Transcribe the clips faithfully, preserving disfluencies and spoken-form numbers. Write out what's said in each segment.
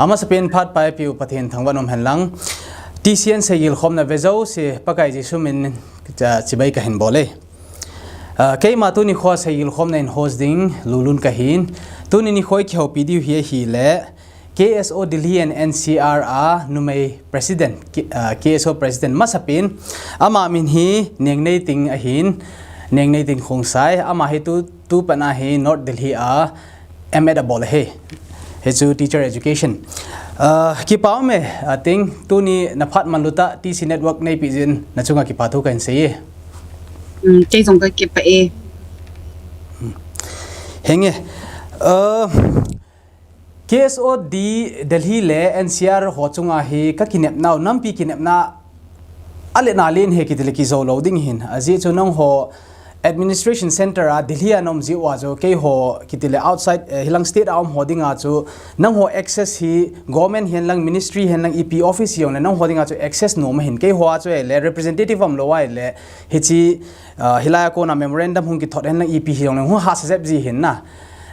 Amasapen phat paipiu Pathen thangvah in um hen lang. T C N seigilkhomna vejouse Pakai Jesu min, ah, chibai kahin bol e. Ah, keima tuni kho seigilkhomna in host ding Lulun kahin. Tuni nikho i kihoupi diu hi ahile K S O Delhi and N C R a numei president, K-, ah, K S O president masapen, ama min hi Nengneiting ahin, Nengneiting Khongsai, ama hi tu, tu pat a hi North Delhi a M Ed abol ahi. Hichu teacher education. Ah, kipa ume, ah, Ting, tuni na phat manlu tah T C Network neipeh jeh in nachunga kipa thu kahin sei e. Hmm, kei jong kakipah e. Henge. Ah, K S O D Delhi le N C R ho chunga hi kakinepnau, nampi kinepna alet na len hi kitile kijou lou ding hin. Ajeh chu nangho administration center a Delhi a na um jeh uva chu keiho kitile outside, eh, hilang state a um ho dinga chu nangho access hi government hihen lang, ministry hihen lang, ipi office hijongle nangho dinga chu access nom ahin. Keiho a chu ahile representative umlou ahile hiche, ah, hilai a kona memorandum hung kithot hihen lang, ipi hijongle hung hahsa jep ji hin na.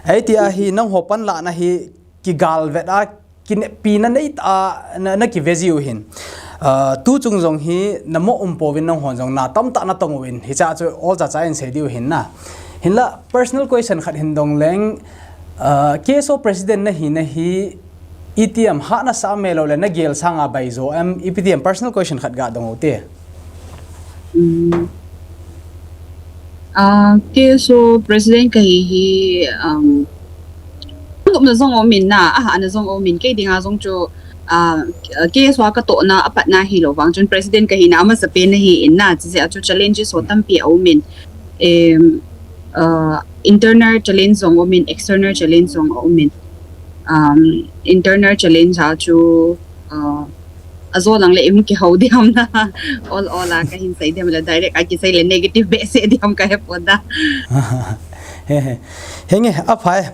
Ahi tia hi nangho panlahna hi kigalvet a, kinepina neitah a na, na kive jiu hin. Ah, tu chung jong hi na mo um pouvin, nangho jong na tamtah na tong uvin. Hiche chu olcha cha in sei diu hin na. Hinla personal question khat hin dong leng, ah, K S O president nahi, nahi itiham hahna sa me lou le na gel sanga bai jo em, itiham personal question khat ga dong u te. Hmm. Ah, K S O president kahi hi, um, gupna jong um in na, ahahna jong um in, kei dinga jong chu, ah, K S O a katohna apatna hilou vang chun president kahina amasapen ahi in na, chijeh a chu challenges ho tampi aum in, em, ah, internal challenge jong um in, external challenge jong um in, um, internal challenge a chu, ah, ajo lang le i hung kihou diham na. Ol ol a kahin sei diham le direct a kisei le negative behseh diham kahe pon da. Henge, aphai.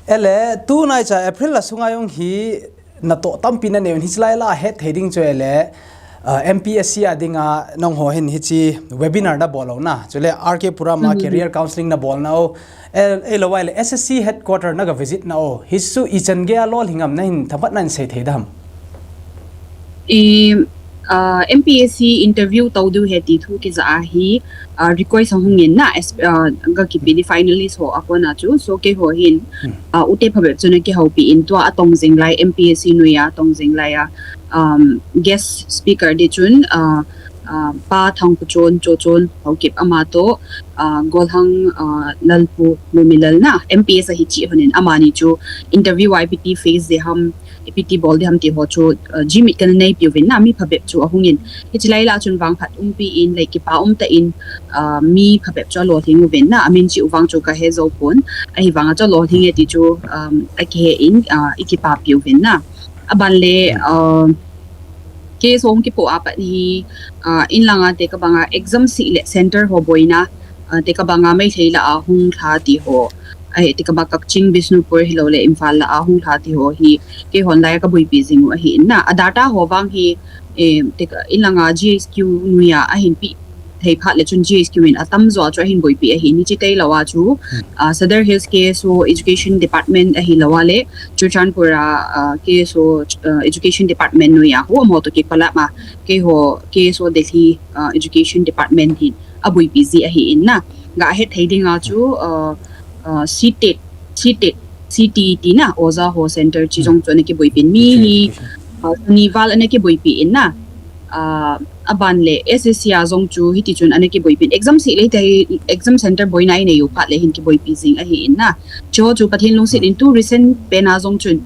Ele, tunai cha April la sunga jong hi natoh tampi nanei un, hichelai la hetthei ding chu ele, ah, M P S C a dinga nangho hin hiche webinar nabol u na. Chule R K Puram a career counseling nabol nau. El, eilou ahile S S C headquarter naga visit nau. Hichu ichan gei a lolhing ham, nahin themkhat nahin sei thei dem? I, ah, M P S C interview tou diu ahi ti thu kija ahi, ah, request ahung in na, as, ah, ga kipe di finalist ho a kona chu, so keiho hin, ah, ute phabep chu na kihoupi in tua atong jing lai, M P S C noiya atong jing lai a, um, guest speaker di chun, ah, ah, Pa Thangkhochon, Chochon, Haokip ama toh, ah, Golhang, ah, Lalpu, Lumilal na, M P S ahi chih hon in, amani chu interview a ipi ti face diham, ipi ti bol diham ti ho chu, ah, jimit kana neipi uvin na, mi phabep chu ahung in. Hichelai la chun vangphat umpi in, lei kipa umtah in, ah, mi phabep chu alolhing uvin na, amin chih u vang chu kahe jou pon, ahivanga chu alolhing e ti chu, um, akihe in, ah, i kipapi uvin na. Aban le, ah, K S O hung kipoh a pat hi, ah, in langa tekah banga exam sih le center ho boina, ah, tekah banga Meitei la a hung lha ti ho, ah, tekah banga Kakching, Bishnupur hilou le Imphal la a hung lha ti ho hi, keihon lai a kaboipi jing u ahi in na. A data ho vang hi, eh, tekah in langa G H Q noiya ahin pe thei phat le chun G H Q in atamjo a chu ahin boipi ahi, hiche tailou a chu, ah, Sadar Hills K S O Education Department ahilou a le Churachandpur a, ah, K S O, ah, Education Department noiya ho amaho toh kicollab a, keiho K S O Delhi, ah, Education Department hin aboipi ji ahi in na. Ga hetthei dinga chu, ah, ah, C tet, C tet, C T E T na, oja ho center chi jong chu ana kiboipi in, mi hi, ah, ni val ana kiboipi in na. Ah, aban le S S C a jong chu hiti chun ana kiboipi in. Exam sih le hiti, exam center boina inei u phat le hin kiboipi jing ahi in na. Chu chu Pathen lungset in tu recent pen a jong chun,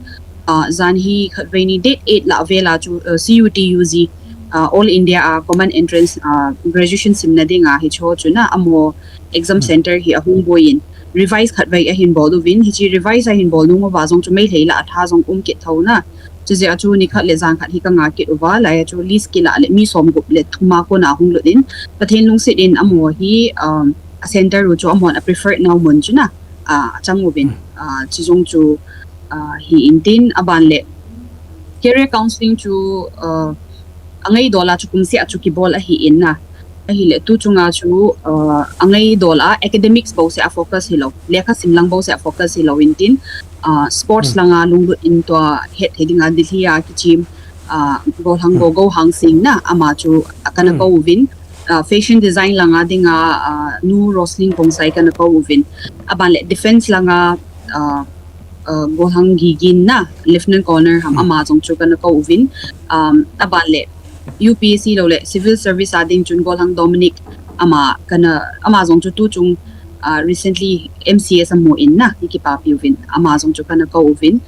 ah, jan hi khatvei ni date eight la vel a chu, ah, C U T U G, ah, All India, ah, Common Entrance, ah, graduation simna dinga hichu chu na, amaho exam center hi ahung boi in, revise khatvei ahin bol uvin, hiche revise ahin bol nung uva jong chu Meitei la a tha jong um kit thou na. Chujeh a chu nikhat le jan khat hi kanga kit uva, lai a chu list kilah le mi somgup le thum a kona hung lut in, Pathen lungset in amaho hi, um, a center u chu amahon a preferred nau mun chu na, ah, achang uvin, ah, chu jong chu, ah, hi in tin, aban le career counseling chu, ah, angaidol a chu kumseh a chu kibol ahi in na. Ahile tu chunga chu, uh, angaidol a academics bou seh a focus hilou, lekha sim lang bou seh a focus hilou intin, uh, sports langa lunglut in tua het thei dinga Delhi a kichim, uh, Golhang Gogo Hangsing na ama chu kana kou uvin, uh, fashion design langa dinga, uh, Nu Roslyn Pongsai kana kou uvin. Abanle defense langa, uh, uh, Golhang Gigin na Lieutenant Colonel ham ama jong chu kana kou uvin. Um, abanle U P S C lou le civil service a ding chun Golhang Dominic ama kana, ama jong chu tu chung, uh, recently M C S amu in na, i kipapi uvin, ama jong chu kana kou uvin.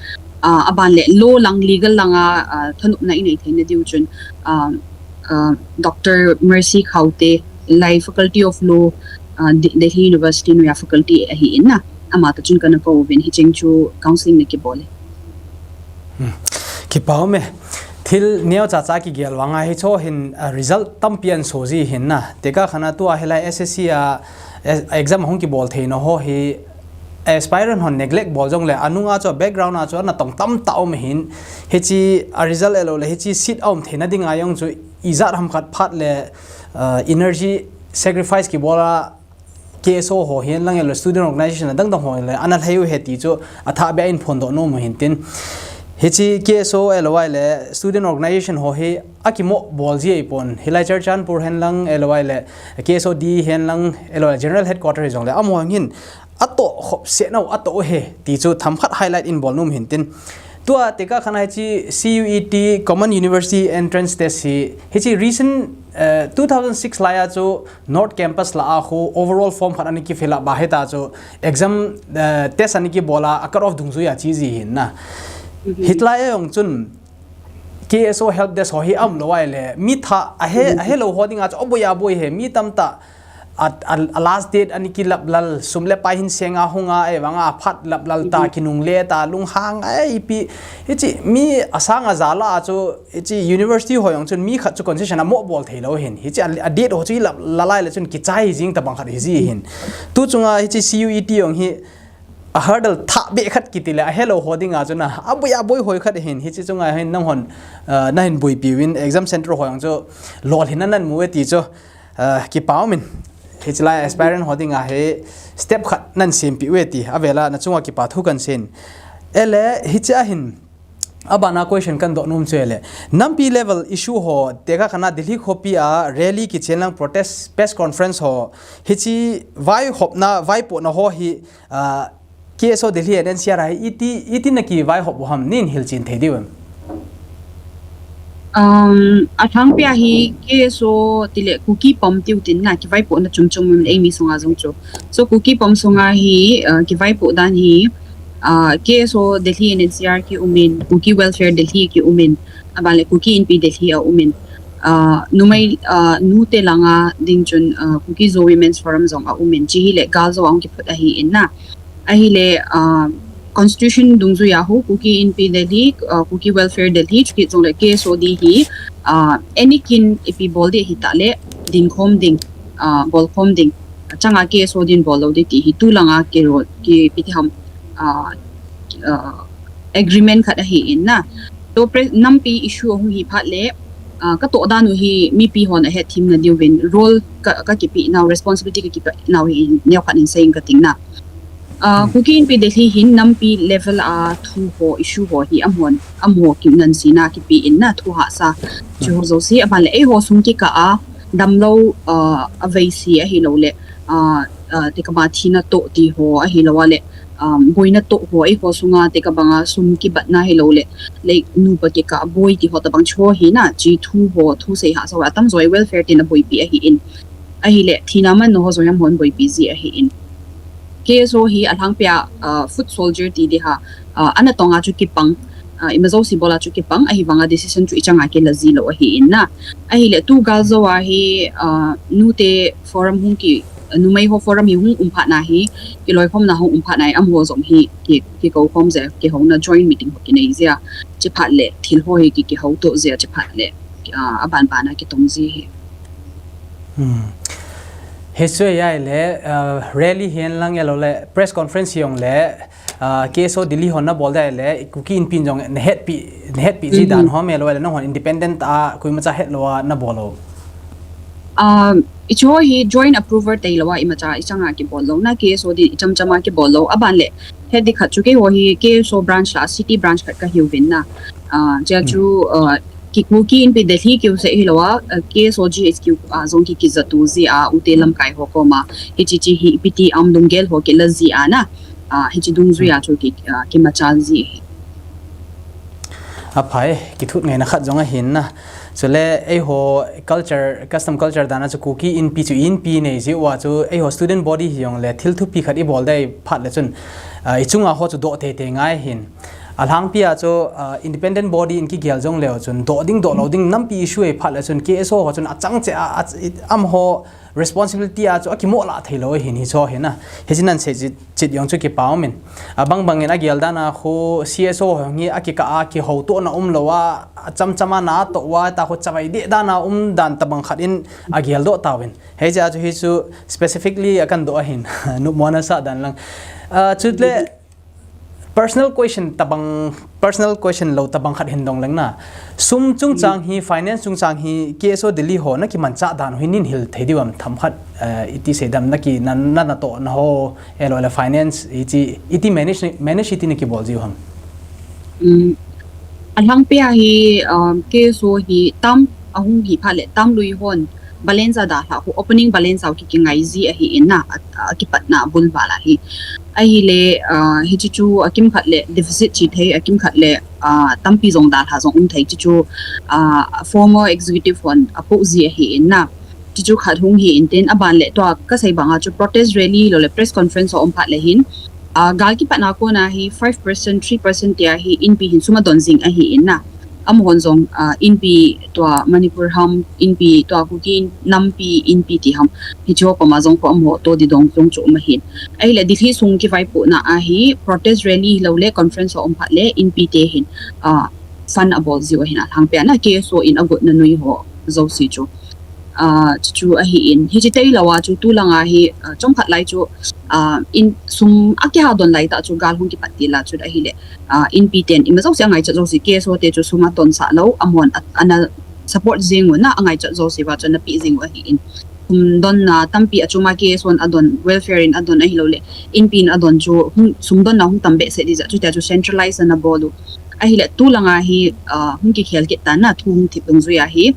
Uh, abanle law lang, legal langa, uh, thanopna inei theina diu chun, um, uh, Doctor Mercy Khaute, lai Faculty of Law, uh, Delhi University noiya faculty ahi in na, ama toh chun kana kou uvin, hicheng chu counseling na kibol e. Kipa ume. Thil neocha cha kigel vanga hicho hin, uh, result tampi ahin soji hin na. Tekah khat a tua hilai S S C a exam hung kibol theina ho hi aspirant hon neglect bol jongle anunga chu background a chu ana tong tamtah um hin. Hiche a result ahilou le hiche seat aum theina dinga jong chu ijat ham khat phat le, uh, energy sacrifice kibol a K S O ho hihen lang ahilou student organization adang dang ho le ana lhai u ahi ti chu athah beh a eihin phondoh nom u hin tin. Hiche K S O ahilou le student organization ho hi akimoh bol ji ahipon. Hilai Churachandpur hihen lang ahilou le K S O D hihen lang ahilou le general headquarter hijongle amaho hin atoh khop seh nau atoh u ahi ti chu themkhat highlight in bol nom hin tin. Tua tekah khat a hiche C U E T Common University Entrance Test hi, hiche recent, uh, two thousand six lai a chu North Campus lah a khu overall form khat ana kifill up ba hita chu exam, uh, test ana kibol a, a cut off dungjui a che ji hin na. Hitlai a jong chun K S O help desk ho hi aum lou ahile mi thah ahe, ahelou ho dinga chu aboi aboi ahi, mi tamtah a, a, a last date ana kilap lal, sum le pai hin senga hunga, ahivanga aphat lap lal ta, kinungle ta, lunghang a ipi. Hiche mi asang aja lah a chu, hiche university ho jong chun mi khat chu concession amoh bol thei lou hin. Hiche a, a date ho chu ilap lal ahile chun kichai jing tabang khat hiji hin. Tu chunga hiche C U E T jong hi a hurdle thah beh khat kiti le ahelou ho dinga chu na aboi aboi hoi khat hin. Hiche chunga hin nanghon, uh, nahin boipi uvin exam center ho jong chu lolhin a namu e ti chu. Uh, kipa umin. Hiche lai aspirant ho dinga hi step khat nahin sempeh uve ti avela nachunga kipa thu kahin sei in. Ahile hiche a hin abana question kahin doh nom chu ahile nampi level issue ho tekah khat a Delhi khopi a rally kichen lang protest press conference ho hiche vaihopna vaipohna ho hi, uh, K S O Delhi and N C R a hi iti, iti na kivaihop u ham, neihin hilchen thei diu em? Um, alhangpi a hi K S O tile Kuki pom tiu tin na kivaipohna chom chom um eimi sunga jong chu. So Kuki pom sunga hi, uh, kivaipoh dan hi, uh, K S O Delhi and N C R kiumin, Kuki Welfare Delhi kiumin, abanle Kuki Inpi Delhi aumin. Uh, numei, uh, nute langa ding chun, uh, Kuki Zo Women's Forum jong aumin. Hiche hi le gal Zo a hung kiphut ahi in na. Ahile, uh, constitution dungjuiya ho, Kuki Inpi Delhi, uh, Kuki Welfare Delhi, chukit jongle K S O D hi, uh, any kin ipi bol ding ahitah le, dinkhom ding, uh, bolkhom ding. Changa K S O D in bol lou ding ti hi tulanga kiro, ki ipi ti ham, uh, uh, agreement khat ahi in na. To pre-, nampi issue ahung hi phat le, uh, katoh dan u hi mipi hon ahet themna diuvin role ka, kakipeh nau, responsibility kakipeh nau hi neokhat in sei inge kating na. Uh, Kuki Inpi Delhi hin nampi level a thu ho, issue ho hi amahon, amaho kingansena kipe in na, thu hahsa. Chuho jouse, abanle eiho sung kikah a damlou, uh, aveise ahilou le, uh, uh, tekah banga thina toh ti ho ahilou le, um, boina toh ho eiho sunga tekah banga sum kibatna ahilou le, like nupa kikah a boi ti ho tabang chu hi na, hiche thu ho, thusei hahsa ho atamjo hi welfare tin aboipi ahi in. Ahile, thina manna ho jong hi amahon boipi ji ahi in. K S O hi alhangpi a, uh, foot soldier ti ding ham, uh, ana tonga chu kipang, uh, ima jouse bola chu kipang, ahivanga decision chu ichanga kila ji lou ahi in na. Ahile, tu gal Zo a hi, uh, nute forum hung ki, uh, numei ho forum hi hung um phat na hi, kiloikhomna hung um phat na hi, amaho jong hi ki, kikou khom jia, kihouna joint meeting ho kinei jia, hiche phat le, thil ho hi ki, kihoutoh jia, hiche phat le, uh, aban ban a kitong ji hi. Hmm. Hiche ahile, uh, rally hihen lang ahilou le, press conference hijongle, uh, K S O Delhi hon nabol ding ahile, Kuki Inpi in jong nahetpi, nahetpi ji dan ho ahilou le, nanghon independent a, koimacha hetlou a nabol u. Um, ichu hi joint approval tei lou a imacha ichang a kibol lou na, K S O din icham cham a kibol lou. Aban le, he dikhat chu keiho hi K S O branch la, city branch khat kahiu vin na. Uh, chia chu, uh, ki Kuki Inpi Delhi kiu se hi lou a, uh, K S O G H Q a jong ki kijatu ji a, ute lamkai ho koma, hichi chi hi piti am lunggel ho kila ji a na. Uh, hichi dungjui a chu ki, uh, kimacha ji hi. Aphai, kithut ngaina khat jong ahin na. Chule, eiho culture, custom culture dan a chu Kuki Inpi chu Inpi nei ji uva chu, eiho student body hi jong le thil thupi khat ibol dei phat le chun, uh, ichunga ho chu doh tei tei ngai hin. Alhangpi a chu, uh, independent body in kigel jong leu chun, doh ding doh lou ding nampi issue ei phat le chun, K S O ho chun achang che a, a, am ho responsibility a chu akimoh lah thei lou hin hicho hin na. Hichi nan sei chit, chit jong chu kipa um in. Abang bang in agel dan a khu C S O ho hi akikah a kihoutohna um lou a, acham cham a na toh uva ta khu chavai deh dan a um dan tabang khat in agel doh tauvin. Hiche a chu hi chu specifically akan doh ahin. Nopmo nasah dan lang. Uh, chutle personal question tabang, personal question lou tabang khat hin dong leng na. Sum chungchang hi, finance chungchang hi, K S O Delhi ho na kimanchah dan hi nin hil thei diu am themkhat, uh, iti sei dam na ki, na, na, natohna ho, elou le finance, iti, iti manage, manage iti na kibol jiu ham. Um, alhangpi a hi, um, K S O hi tam, ahung hi phat le tam lui hon, balance a dalha khu, opening balance a ki, kingai ji ahi in na, a, a kipatna bul val a hi. Ahile, uh, hichi chu akimkhat le deficit chi thei, akimkhat le, uh, tampi jong dalha jong um thei chi chu, uh, former executive hon apoh ji ahi in na. Chi chu khat hung hi in tin, aban le tua kasei bang a chu protest rally lou le press conference ho um phat le hin, uh, gal kipatna kona hi five percent, three percent tia hi Inpi hin sum adon jing ahi in na. Amahon jong, uh, Inpi tua Manipur ham, Inpi tua Kuki nampi, Inpi ti ham. Hicho koma jong ko amaho to di dong jong chu um ahin. Ahile Delhi sung kivaipohna a hi protest rally lou le conference ho um phat le Inpi te hin, uh, fund abol jiu ahin alhangpi a na K S O in agotna nui ho jouse chu. Uh, chu chu ahi in. Hichi tei lou a chu tu lang a hi, uh, chomkhat lai chu, uh, in sum akiha don lai ta chu gal hung kipat til a chu ahile. Uh, Inpi ten ima jouse angaichat jouse K S O te chu sum adon sah lou, amahon a, ana support jing u na angaichat jouse va chu ana pe jing u ahi in. Sum donna tampi achom a K S O in adon, welfare in adon ahilou le, Inpi in adon chu hung, sum donna hung tam behseh di jeh chu tia chu centralize ana bol u. Ahile tu lang a hi, uh, hung kikhel kit tan na thu hung thip dungjui a hi.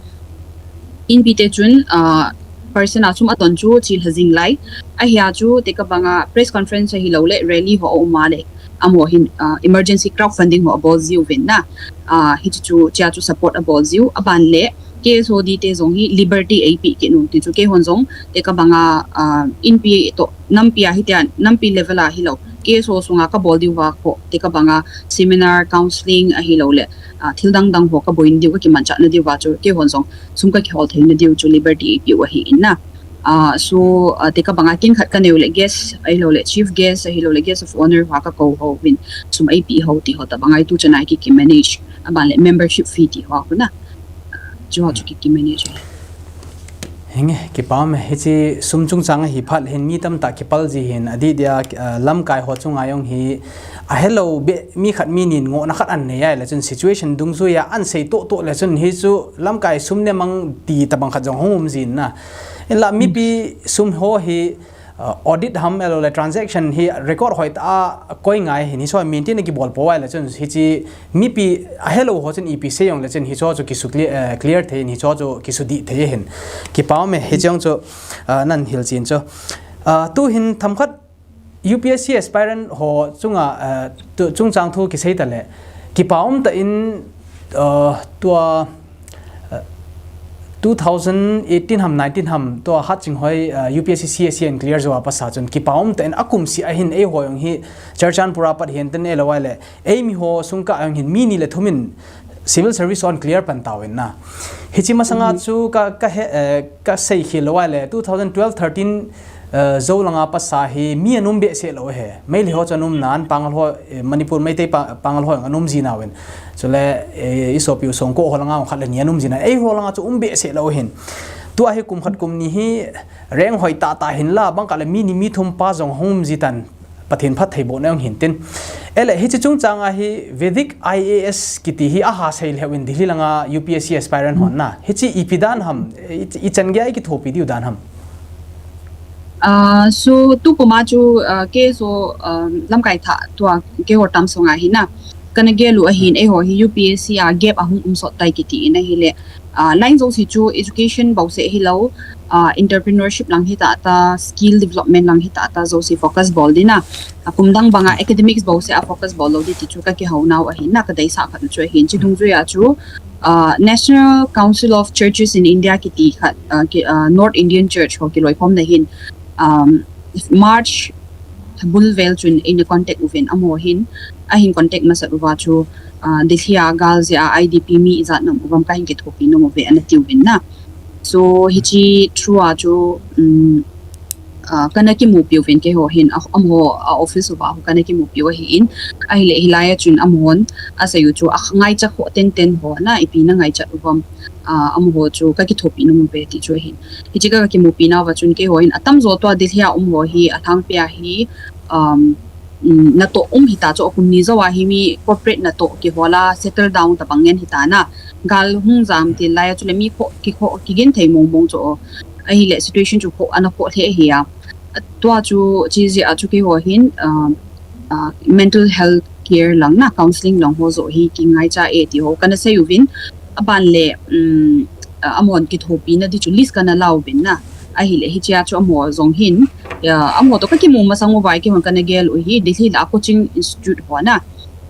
Inpi te chun, uh, percent a sum adon chu chilha jing lai. Ahia chu tekah bang a press conference ahilou le rally ho aum a le. Amaho hin, uh, emergency crowdfunding ho abol jiu vin na. Uh, hichi chu chia chu support abol jiu. Aban le K S O D te jong hi liberty eipeh kit u ti chu keihon jong tekah bang a, uh, Inpi toh nampi a hitia nampi level a hilou. K S O sunga kabol diu va kho tekah bang a seminar, counselling ahilou le, uh, thil dang dang ho kabol in diu kakimanchah na diu va chu keihon jong sum kakihol thei na diu chu liberty eipeh u ahi in na. Uh, so, uh, tekah bang a kin khat kanei u le guest ahilou le chief guest ahilou le guest of honour ho kakou ho vin sum eipeh ho ti ho tabang a hi tu chan a hi ki, ki manage aban le membership fee ti ho khu na. Chu ho chu ki, ki manage. Hinge, kipa me, hichi sum chungchang a hi phat hin mi tamtah kipal ji hin, adih dia, uh, lamkai ho chunga jong hi, ahelou beh mi khat mi ni in ngohna khat anei a le chun situation dungjui a ahin sei toh toh le chun hi chu lamkai sum ne mang ti tabang khat jong hung um jin na. Inla mipi sum ho hi, uh, audit ham ahilou le transaction hi record hoitah a koi ngai hin hicho maintain kibol pou a le chun hichi mipi ahelou ho chun ipi sei jong le chun hicho chu kisu clear, uh, clear thei hin hicho chu kisu dih thei hin. Kipa me hichi jong chu, uh, nan hil chin chu. Uh, tu hin themkhat U P S C aspirant ho chunga, uh, tu, chungchang thu kisei ta le. Kipa um tah in, uh, tua, uh, two thousand eighteen ham, nineteen ham, tua Hatchinghoi, uh, U P S C C S C in clear jou a pat a chun kipa um tah in akum seh a hin eiho jong hi Churachandpur a pat hin tin elou a le. Eimi ho sung kah a jong hin mi ni le thum in civil service hon clear pan tauvin na. Hichi masanga chu ka, ka he, eh, kasei khel lou a le, two thousand twelve thirteen, eh, jou langa pat a hi mi aum behseh lou he. Meitei ho chu aum nan, Pangal ho, eh, Manipur Meitei pa, Pangal ho aum ji nauvin. Chule, eh, isopi u Songko ho langa khat le ni aum ji nan. Eiho langa chu um behseh lou hin. Tua hi kum khat kum ni hi reng hoi tah tah hin la, bang kah le mi ni mi thum pa jong hung um ji tan. Pathen phattheibohna jong hintin. Ahile, hiche chungchang a hi Vedic I A S kiti hi aha sei lheh uvin Delhi langa U P S C aspirant hon na. Hiche ipi dan ham, i, ichan gei a ikithopi diu dan ham. Ah, so, tu puma chu, ah, kei so, um, lamkai thah tua keiho tam sunga hi na. Kana gel u ahin eiho hi U P S C a gap ahung um sot tai kiti in ahile. Ah, line jouse chu education bouseh hilou, ah, entrepreneurship lang hita ta, skill development lang hita ta jouse focus bol ding na. Ah, kum dang banga academics bouseh a focus bol lou ding ti chu kakihou nau ahin na, kadeisah khat chu ahin. Chi dungjuia chu, ah, National Council of Churches in India kiti khat, ah, ki, ah, North Indian Church ho kiloikhomna hin, um, March bul vel chun eina contact uvin amaho hin, ahin contact masat uva chu, ah, Delhi a gal jeh a I D P mi ijat na um uvam kahin kithopi nom uve ana tiuvin na. So, hiche through a chu, um, ah, kana kimupi uvin keiho hin, ah, amaho, ah, office uva ho kana kimupi u ahin, ahile hilai a chun amahon asei u chu, ah, ngaicha ho tenten ho na, ipi na ngaichat uvam, ah, amaho chu kakithopi nom uve ti chu ahin. Hiche ka, kakimupi nauva chun keiho hin atamjo tua Delhi a um ho hi, alhangpi a hi, um, um, natoh um hita chu akum ni jou a hi mi corporate natoh kihol a settle down tabang ngen hita na. Gal hung jam til lai a chule mi kho, kikho, kigenthei mong mong chu ahile situation chu kho, ana kho lheh ahi a. Tua chu, chi jeh a chu keiho hin, um, ah, mental health care lang na, counselling lang ho joh hi kingaicha e ti ho kana sei uvin, aban le, um, ah, amahon kithopina ding chu list kana la uvin na, ahile hichea chu amaho jong hin, ah, amaho toh kakimu masang uva keihon kana gel u hi Delhi lah a coaching institute ho na,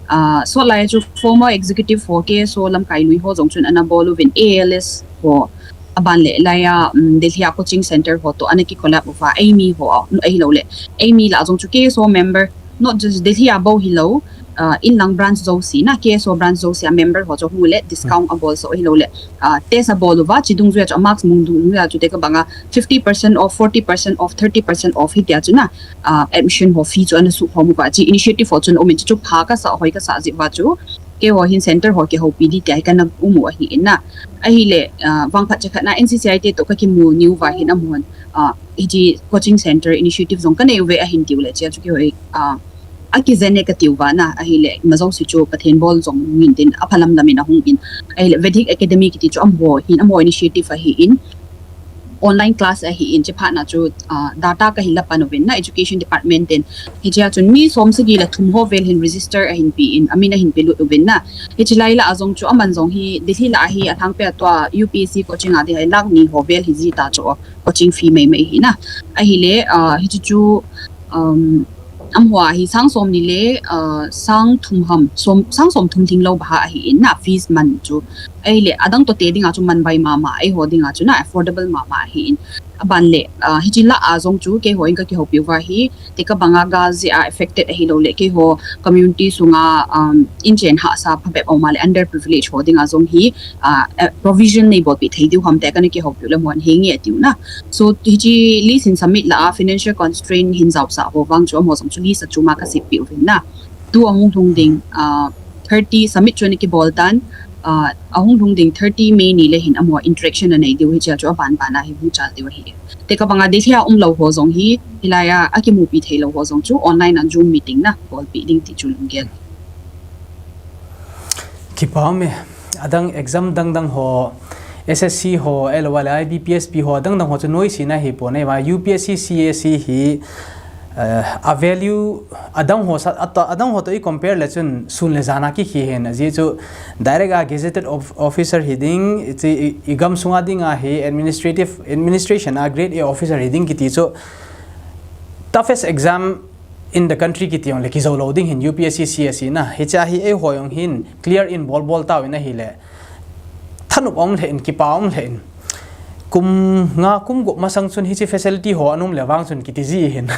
ah, sot lai chu former executive ho, K S O lamkai lui ho jong chun ana bol uvin, A L S ho, aban le lai a, um, Delhi a coaching center ho toh ana ki collab uva, eimi ho, ahilou le, eimi lah jong chu K S O member, not just Delhi a bou hilou, ah, inlang branch jouse na, K S O branch jouse a member ho chu hung le discount abol sah u ahilou le, ah, test abol uva, chi dungjuia chu a marks mong dungjuia chu tekah banga fifty percent off, forty percent off, thirty percent off hitia chu na, ah, admission ho fee chu ana sukhom uva, chi initiative ho chun um in chu pha kasah, hoi kasah jeh uva chu, keiho hin center ho kihoupi ding tia hi kana um u ahin na. Ahile, ah, vangphat chekhat na N C C I te toh kakimu niuva hin amahon, ah, hiche coaching center initiative jong kanei uve ahin tiu le, chea chu keiho, ah, akijen e katiuva na, ahile, ima jouse chu Pathen bol jong ngintin, aphalam lam in ahung in. Ahile, Vedic Academy kiti chu amaho hin, amaho initiative ahin, online class ahin, chuphat na chu, ah, data kahin la pan uvin na, education department ten. Hichea chun mi som sagi le thum ho vel hin register ahin pe in, amin ahin pelut uvin na. Hiche lai lah a jong chu aman jong hi, Delhi lah a hi, alhangpi a tua U P S C coaching a ding hi lakh ni ho vel hi jita chu, coaching fee mai mai hi na. Ahile, ah, hiche chu, um, amaho a hi sang som ni le, ah, sang thum ham, som, sang som thum ding lou bang ahin na, fees man chu. Ahile, adang toh te dinga chu man bai mama, eiho dinga chu na, affordable mama ahin. Aban le, ah, hiche lah a jong chu, keiho in kakihoupi uva hi, tekah banga gal jeh a affected ahilou le, keiho community sunga, um, inchen hahsa phabep a um a le, underprivileged ho dinga jong hi, ah, eh, provision neibolpeh thei diu ham tia kana kihoupi u le, amahon henge atiu na. So, hiche list hin submit lah a, financial constraint hin jaosah ho vang chu, amaho jong chu list a chunga kaseppeh uvin na. Tu ahung lhung ding, ah, thirty submit chu ana kibol tan, ah, ahung lhung ding thirty May ni le hin amaho interaction anei diu hichea chu aban ban a hi hung chal diu ahi. Tekah banga Delhi a umlou ho jong hi, hilai a akimupi theilou ho jong chu online a Zoom meeting na bolpeh ding ti chu lunggel. Kipa um e, adang exam dang dang ho, S S C ho, ahilouleh I B P S P ho, adang dang ho chu noise na hipon, ahivang U P S C, C S C hi, eh, a value, adang ho sa, ata, adang ho toh i compare le chun sun le jan a kikhel ahin, ajeh chu direct a gazetted of, officer hi ding, i, i, i gam sunga dinga hi administrative, administration a grade A officer hi ding kiti chu toughest exam in the country kiti jong le kijou lou ding ahin U P S C, C S C na. Hichea hi eiho jong hin clear in bol bol tauvin ahile. Thanop um lheh in, kipa um lheh in. Kum nga kum gup masang chun hiche facility ho ana um le vang chun kiti ji ahin.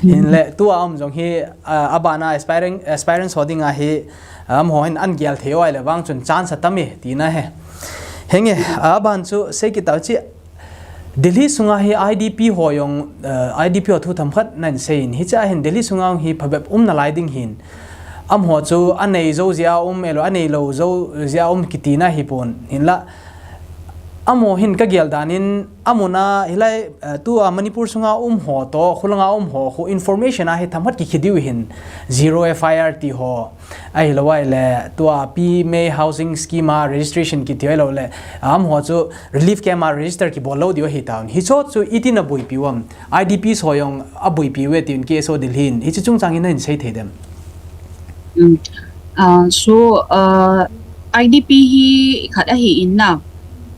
Hinle tua um jong hi, ah, abana aspiring, aspirants ho dinga hi, ah, amaho hin ana gel thei u ahile vang chun chance atam e tina ahi. Henge, ah, aban chu sei kit tau chi Delhi sunga hi I D P ho jong, eh, I D P ho thu themkhat nahin seiyin. Hichea hin Delhi sunga hi phabep um nalai ding ahin. Amaho chu anei jou jeh a um, ahilouleh anei lou jou jeh a um kiti na hipon. Hinla, Amaho hin kagel dan in, amuna hilai, eh, tua Manipur sunga um ho to, khulanga um ho, khu information a hi thamhat kikhi diu hin, zero F I R ti ho. Ahilou ahile, tua P M A housing scheme a registration kiti ahilou le, amaho chu relief camp a register kibol lou diu ahi tan. Hicho chu iti naboipi u ham, I D Ps ho jong aboipi uve tin K S O Delhi in. Hiche chungchang in nahin sei thei dem? Mm. Ah, so, ah, I D P hi khat ahi in na,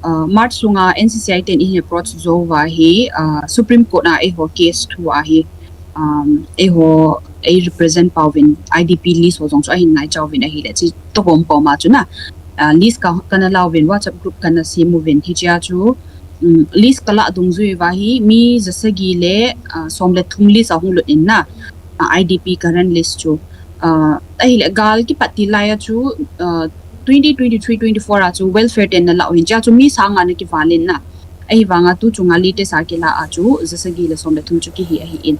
ah, March sunga N C C I ten ihin approach jou uva hi, ah, Supreme Court a eiho case thu ahi, um, eiho ei represent pouvin I D P list ho jong chu ahin ngaicha uvin ahile, chutoh kom koma chu na, ah, list ka, kana la uvin, WhatsApp group kana sem uvin, hichea chu, um, list kala dungjui uva hi mi jasagi le, ah, som le thum list ahung lut in na, ah, I D P current list chu. Ah, ahile gal kipat til lai a chu, ah, twenty twenty-three twenty-four a chu welfare ten nala u hin, chea chu mi sang nga nakival in na. Ahivanga tu chunga latest a kila a chu jasagi le som le thum chu kihi ahi in.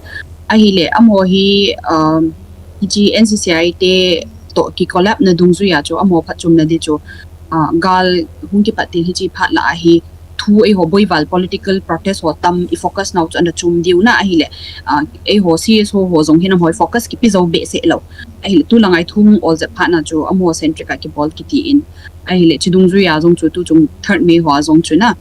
Ahile amaho hi, um, hiche N C C I te toh ki collab na dungjui a chu amaho phatchomna di chu, ah, gal hung kipat til hiche phat la ahi, thu eiho boival political protest ho tam i focus nau chu ana chom diu na ahile, ah, eiho C S O ho jong hin amaho focus kipe jou behseh lou. Ahile tulanga i thu hung ol jep phat na chu amaho centric a kibol kiti in. Ahile chu dungjui a jong chu tu chung third May ho a jong chu na,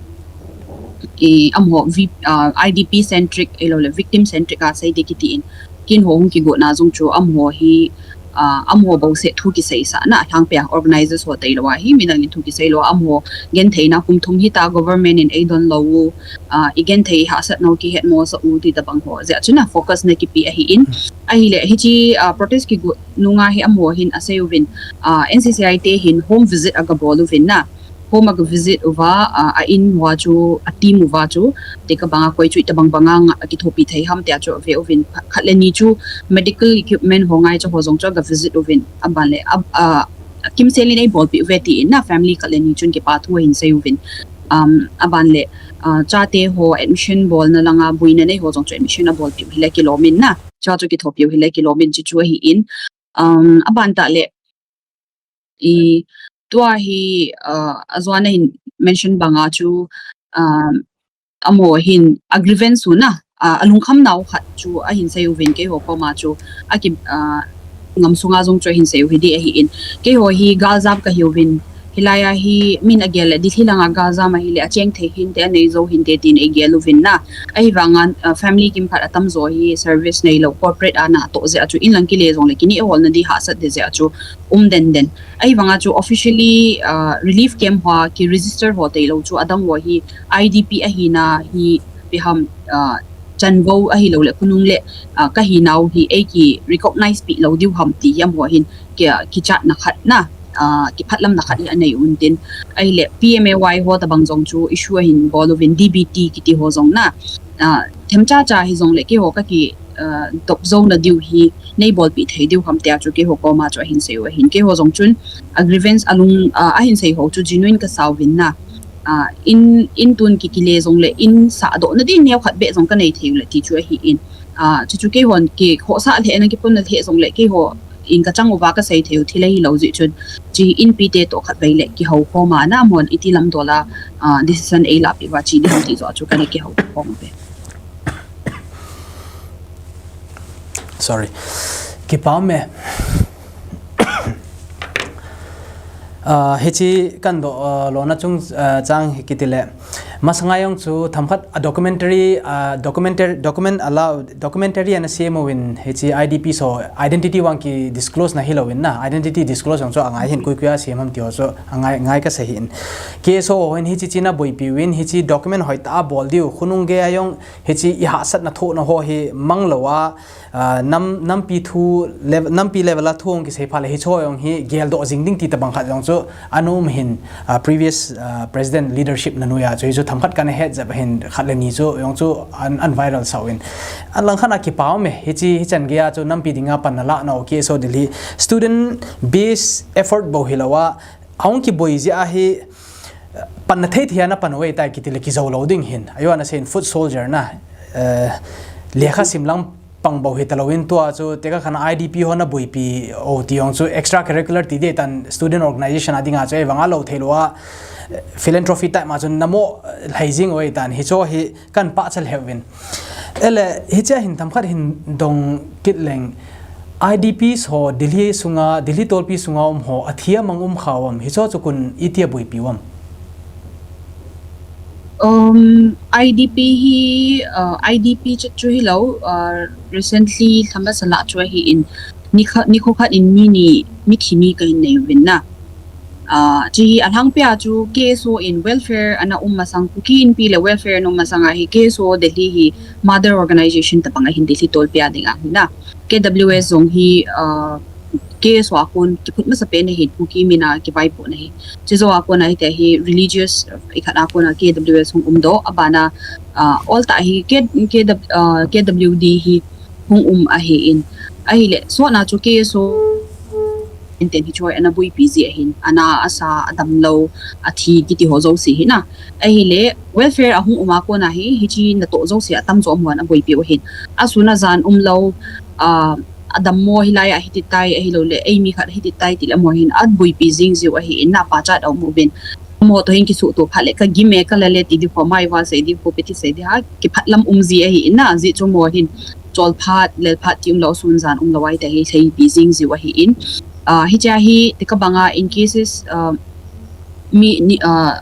i, amaho V-, ah, I D P centric ahilou le victim centric a sei di kiti in. Kin ho hung kigot na jong chu amaho hi, ah, amaho bouseh thu kiseisah na, lhangpia organizers ho tailou a hi midang in thu kisei lou a, amaho genthei na kum thum hita government in eidon lou u, ah, i genthei hahsat nau kihet mo sa u ti tabang ho jeh a chu na focus na kipe ahi in. Ahile hiche, ah, protest kigot nunga hi amaho hin asei uvin, ah, N C C I te hin home visit aga bol uvin na. Home aga visit uva, ah, a in uva chu, a team uva chu, tekah banga koi chu itobang banga nga, akithopi thei ham tia chu ave uvin, khat le ni chu medical equipment ho ngaicha ho jong chu aga visit uvin, aban le, ab-, ah, kimsel in eibolpi uve tin na family khat le ni chun kipa thu ahin sei uvin. Um, aban le, ah, chate ho admission bolna langa boina nei ho jong chu admission abolpi u hile kilom in na. Cha chu kithopi u hile kilom in chu chu ahi in. Um, aban tah le, i, tua hi, ah, ajoa nahin mention banga chu, ah, amaho hin a grievance u na, ah, alungkham nau khat chu ahin sei uvin keiho koma chu, aki, ah, ngam sunga jong chu ahin sei u hi di ahi in. Keiho hi galjam kahi uvin, hilai a hi min agel le Delhi langa galjam ahile acheng thei hinte, anei jou hinte tin eigel uvin na. Ahivanga, ah, family kim khat atamjo hi service neilou, corporate a natoh jeh a chu inlang kile jongle kineh holna di hahsat di jeh a chu um den den. Ahivanga chu officially, ah, relief camp hoa ki register ho tailou chu adang ho hi I D P ahina hi ipi ham, ah, chanvou ahilou le khonung le, ah, kahinau hi eiki recognize pi lou diu ham ti hi amaho hin ki, kichatna khat na, ah, kiphatlamna khat hi anei un tin. Ahile P M A Y ho tabang jong chu issue ahin bol uvin, D B T kiti ho jong na, ah, themcha cha hijongle keiho kaki, ah, dop jouna diu hi neibolpi thei diu ham tia chu keiho koma chu ahin sei u ahin. Keiho jong chun a grievance alung, ah, ahin sei ho chu genuine kasa uvin na. Ah, in, in tun ki, kile jongle in sahdohna ding neokhat beh jong kanei thei u le ti chu ahi in. Ah, chu chu keihon kikhohsah lheh na, kiponna lheh jongle keiho in kachang uva kasei thei u thil ahilou jeh chun, chu inpi te toh khatvei le kihou khom a, na amahon iti lamdol a, ah, decision eilahpi uva chi ding ham ti joh chu kana kihou khom uve. Sorry. Kipa um e. Ah, hiche kadoh, ah, lona chung, ah, chang hi kiti le. Masanga jong chu themkhat a documentary, ah, documenter-, document ala, documentary ana sem uvin hiche I D Ps ho identity vang kidisclose na hilou in na, identity disclose jong chu angai hin koi koi a sem ham ti ho chu angai, ngai kasei hin. K S O ho hin hiche chu ana boipi uvin hiche document hoitah a bol diu, khonung geiya jong hiche i hahsatna thohna ho hi mang lou a, ah, nam, nampi thu lev-, nampi level a thu hung kisei phat le hiche ho jong hi geldoh jing ding ti tabang khat jong chu ana um hin, ah, previous, ah, president leadership na noiya chu hichu themkhat kana het jep ahin khat le ni chu jong chu ana, ana viral sah uvin. Alang khat a kipa um e, hiche, hichan geiya chu nampi dinga panna lah nau K S O Delhi student base effort bou hilou a, ahung kiboi jeh a hi, panna thei thei a na pan uve tai kiti le kijou lou ding hin. Ajo ana sei in foot soldier na, eh, lekha sim lang pang bou hi talou in tua chu tekah khan I D P ho na boipi o ti jong chu extra curricular ti ding tan student organization a dinga chu ei vang a lou thei lou a, philanthropy type ma chu namo lhai jing o ei tan hi chu hi kan pachat lheh uvin. Ele, hiche hin themkhat hin dong kit leng, I D Ps ho Delhi sunga, Delhi tolpi sunga um ho, athi amang um kha uvam, hiche chu kon itia boipi uvam. Um, I D P hi, uh, I D P chu, chu hilou, uh, recently themkhat sala chu ahin, nikho, nikho khat in mi ni, mithi ni kahin nei uvin na. Uh, chu hi alhangpia chu K S O in welfare ana um masang, Kuki Inpi le welfare ana um masang a hi K S O Delhi hi mother organization tabang ahin Delhi tolpia dinga hi na. K W S jong hi, uh, K S O a kon kiphut masapen ahin Kuki mina kivaipohna hi. Chujou a kon a hiti hi religious, uh, ikhat a kon a K W S hung umdoh, abana, uh, oltah hi K, K, uh, K W D hi hung um ahin. Ahile, sotna chu K S O in ten hi chu ana boipi ji ahin, ana asa, adamlou, athi kiti ho jouse hi na. Ahile, welfare a hung um a kon a hi, hiche natoh jouse atamjo um hon aboipi u ahin. Asun ajan umlou, uh, adammo hilai a hiti tai, ahilouleh, ei mi khat hiti tai, tile amaho hin aboipi jing jiu ahin, na pachat a um uvin. Amaho toh hin kisuhto phat le, ka gim e, ka lal e, ti ding ho, maiva sei ding ho, peti sei ding ho, kiphatlam um ji ahin, na, ajeh chu amaho hin, cholphat, lelphat ti umlou, sun jan umlou a hiti hi, seipi jing jiu ahin. Ah, hiche hi, tekah banga, in cases, ah, mi, ni, ah,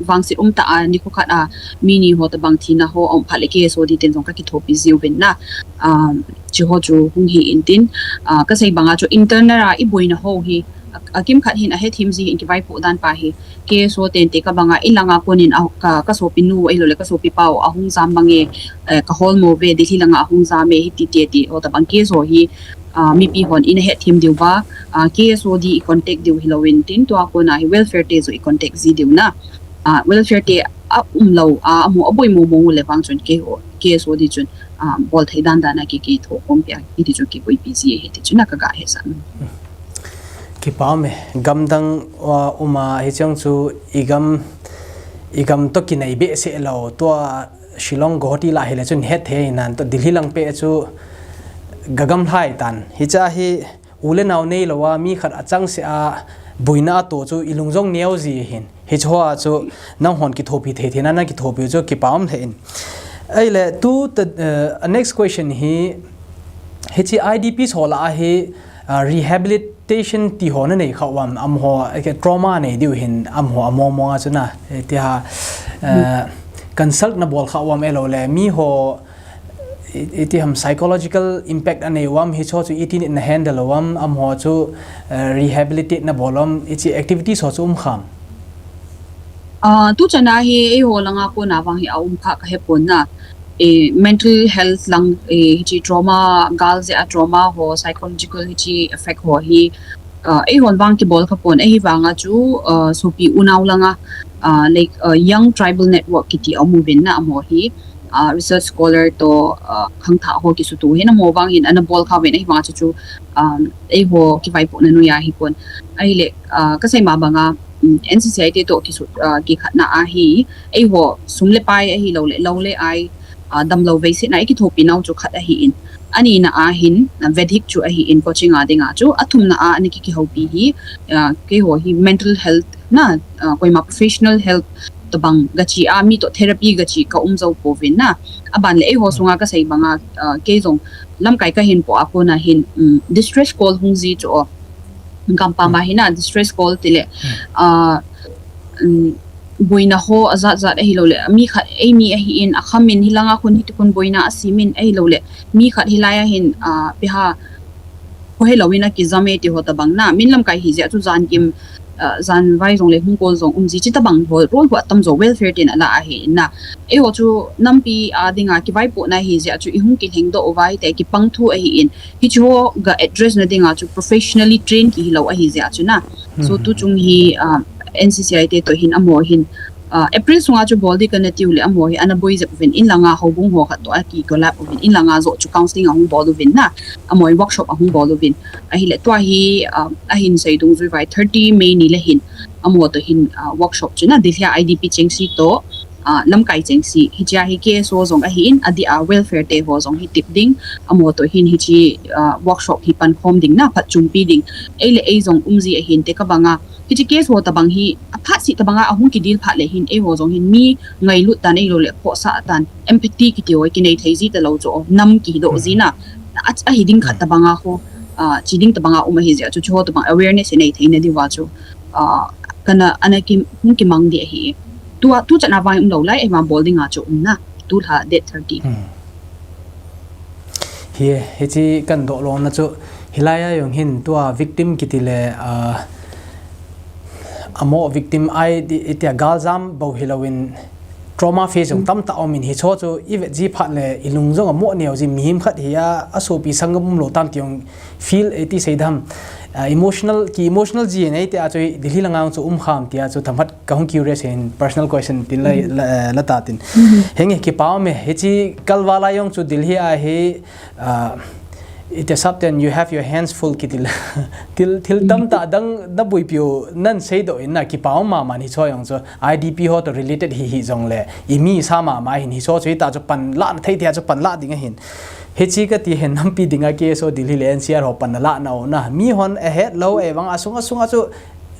vangset umtah a, nikho khat a, mi ni ho tabang thina ho, aum phat le K S O D ten jong kakithopi jiuvin na, ah, chuho chu hung hi intin, ah, kasei banga chu internal a iboina ho hi, a, akimkhat hin ahethem ji hin kivaipoh dan pa hi, K S O ten tekah banga ilanga konin a, ka, kasopinu, ahilouleh kasopipau, ahung jam bang e, eh, kaholmo ve, Delhi langa ahung jam e, hiti ti, ti ho tabang K S O hi, ah, mipi hon ina hethem diu va, ah, K S O D i contact diu hilou intin, tua kona hi welfare te joh i contact ji diu na. Ah, welfare te aumlou, ah, amaho aboimo mong uleh vang chun K O, K S O D chun, ah, bolthei dan dan a ki, kithokhom pia, hiti chu kiboipi ji ahi ti chu na kaga hesah. Kipah e, gamdang, ah, um a hiche jong chu igam, igam toh kinai behseh lou, tua Shillong Guwahati lah hileh chun hetthei nan toh Delhi lang peh chu gagamlhai tan. Hiche hi u le nao neilou a mi khat achangseh a boina atoh chu ilung jong neo ji ahin. Hiche hoa chu nanghon kithopi thei thei na, nakithopi chu kipah um lheh in. Ahile tu, eh, next question hi, hiche I D Ps ho lah a hi, ah, rehabilitation ti ho nanei kha uvam, amaho, eh, trauma nei diu hin, amaho amo mo a chu na, eh, ti ha, eh, consult nabol kha uvam ahilouleh, miho, i, iti ham psychological impact anei uvam, hiche ho chu iti na handle uvam, amaho chu, eh, rehabilitate nabol uvam, hiche activities ho chu um kham. Ah, tuchan a hi, eiho langa kona vang hi aum kha kahepon na. Eh, mental health lang, eh, hiche trauma, gal jeh a trauma ho, psychological hiche effect ho hi, ah, eihon vang kibol khapon, ahivanga chu, ah, sopi unau langa, ah, like, ah, Young Tribal Network kiti aum uvin na amaho hi, ah, research scholar toh, ah, khangthah ho kisuto hin amaho vang hin anabol kha uvin ahivanga chu chu, um, eiho kivaipohna noiya hipon. Ahile, ah, kasei ma banga, um, N C C I te toh kisu, ah, kikhatna a hi, eiho sum le pai ahilouleh, lou le ai, ah, damlou veisetna ikithopi nau chu khat ahin. Anina a hin, ah, VEDHIC chu ahin, coaching a dinga chu, athumna a ana kikihoupi hi, ah, keiho hi mental health na, ah, koima professional help tobang gachi a, mi toh therapy gachi kaum jou pouvin na. Aban le eiho sunga kasei banga, ah, kei jong lamkai kahin po a kona hin, um, distress call hung ji chu o. Gampam a hi na, distress call tile, ah, um, boina ho ajat jat ahilouleh, mi khat eimi ahin, akhamin hilanga khun hiti khun boina asemin ahilouleh, mi khat hilai a hin, ah, piha, khohelou in akijam e ti ho tobang na, min lamkai hijeh chu jan kim, ah, jan vai jong le hung call jong um ji, chutobang ho rol ho atamjo welfare ten ala ahi na. Eiho chu nampi a dinga kivaipohna hijeh chu ihung kilhengdoh uva hite kipang thu ahin. Hiche ho ga address na dinga chu professionally trained kihilou ahijeh chu na. So tuchung hi, ah, N C C I te toh hin amaho hin, ah, April sunga chu bol ding kana tiu le amaho hi ana boi jep uvin, in langa houbung ho khat toh aki collab uvin, in langa joh chu counselling ahung bol uvin na, amaho hi workshop ahung bol uvin. Ahile tua hi, ah, ahin sei dungjui vai thirty May ni le hin, amaho toh hin, ah, workshop chu na Delhi a I D P chengse toh, ah, lamkai chengse, hichea hi K S O jong ahin, adeh a welfare te ho jong hi tip ding, amaho toh hin hiche, ah, workshop hi pankhom ding na, phatchompi ding, ei le ei jong umji ahin, tekah banga, hiche K S O tobang hi, aphat seh tobanga ahung kidel phat le hin, eiho jong hin mi ngailut tan, ahilou le khohsah tan, empathy kiti ho kinei thei ji talou chu, nam kidoh ji na, a, ahi ding khat tobanga ho, ah, che ding tobanga um ahi jeh a chu, chuho tobang awareness hi nei theina diuva chu, ah, kana, ana ki, hung kimang ding ahi. Tua, tuchan a vang umlou lai, eima bol dinga chu um na, tulha date thirty. Hi, hiche kadoh lona chu, hilai a jong hin tua victim kiti le, ah, amo victim ahi, itia galjam bou hilouvin trauma phase jong tamtah umin hicheho chu ivet ji phat le ilung jong amo neo ji mihem khat hi a, asopi sanggam umlou tam ti jong feel iti sei dam, ah, emotional, ki emotional ji nei tia chu Delhi langa chu um kham tia chu themkhat kahung curious hin personal question ti lai la, la ta tin. Henge kipa ume, hiche kalval a jong chu Delhi a hi, ah, itia sapten you have your hands full kiti le. Thil, thil tamtah dang naboipiu naseidoh in na kipa um mama in hicheho jong chu I D P ho toh related hi, hijongle imi sa mama hin hicheho chu hita chu panlah na thei tia chu panlah ding ahin. Hiche kati hin nampi dinga K S O Delhi le N C R ho pan nalah nau na. Mihon ahet lou, ahivang asung asunga chu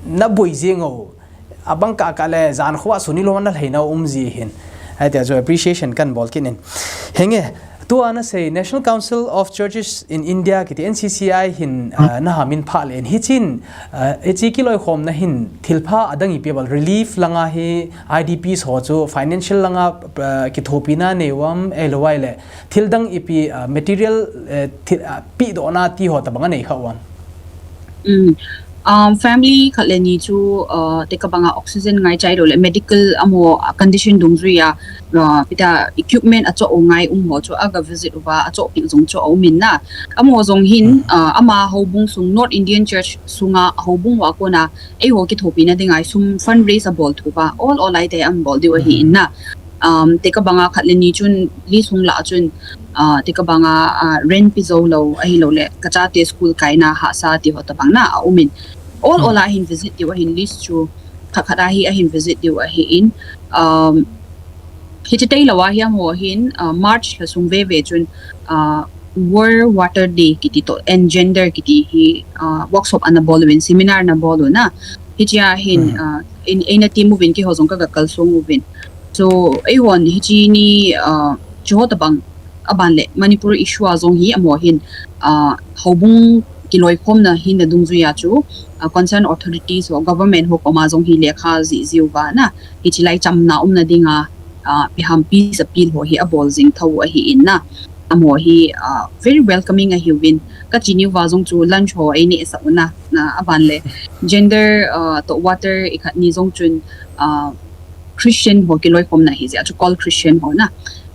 naboi jing u. Abang kah kah le jan khoa suni lou nalhei nau umji hin. Hitia chu appreciation kabol kit in. Henge, tua nasei National Council of Churches in India kiti N C C I hin, ah, nahamin phat le in. Hichen, ah, hiche kiloikhomna hin thilpha adang ipi bol relief langa hi I D Ps ho chu financial langa, ah, kithopina nei uvam, ahilou le thil dang ipi, ah, material, eh, thil, ah, pedohna ti ho tobang anei kha uvam. Um, family khat le ni chu, ah, tekah banga oxygen ngaicha ahilou le medical amaho, ah, condition dungjuiya, ah, ipi tia equipment achoh u ngai um ho chu aga visit uva, achohpeh jong chu aumin na. Amaho jong hin, ah, ama houbung sung North Indian Church sunga houbung hoa kona eiho kithopina dinga sum fundraise abol thouva, ol ol a iti abol diu ahin na. Um, tekah banga khat le ni chun list hung lah chun, ah, tekah banga, ah, rent pe jou lou, ahilou le kachate school kaina hahsa ti ho tobang na aumin. Ol ol a hin visit diu ahin list chu, khat khat a hi ahin visit diu ahin. Um, hiche tailou a hi amaho hin, ah, March lha sung veve chun, ah, World Water Day kiti toh and gender kiti hi, ah, workshop anabol uvin, seminar anabol u na. Hichea hin, ah, in, eina team uvin keiho jong kaga kalsong uvin. So, eihon hiche ni, ah, chuho tobang aban le Manipur issue a jong hi amaho hin, ah, houbung kiloikhomna hina dungjuiya chu, ah, concerned authorities ho government ho koma jong hi lekha jih jiuva na, hiche lai chamna umna dinga, ah, ipi ham peace appeal ho hi abol jing thou ahin na. Amaho hi, ah, very welcoming ahiuvin. Kache niuva jong chu lunch ho eineh sah u na, na aban le gender, ah, toh water ikhat ni jong chun, ah, Christian ho kiloikhomna ahi jeh a chu call Christian ho na.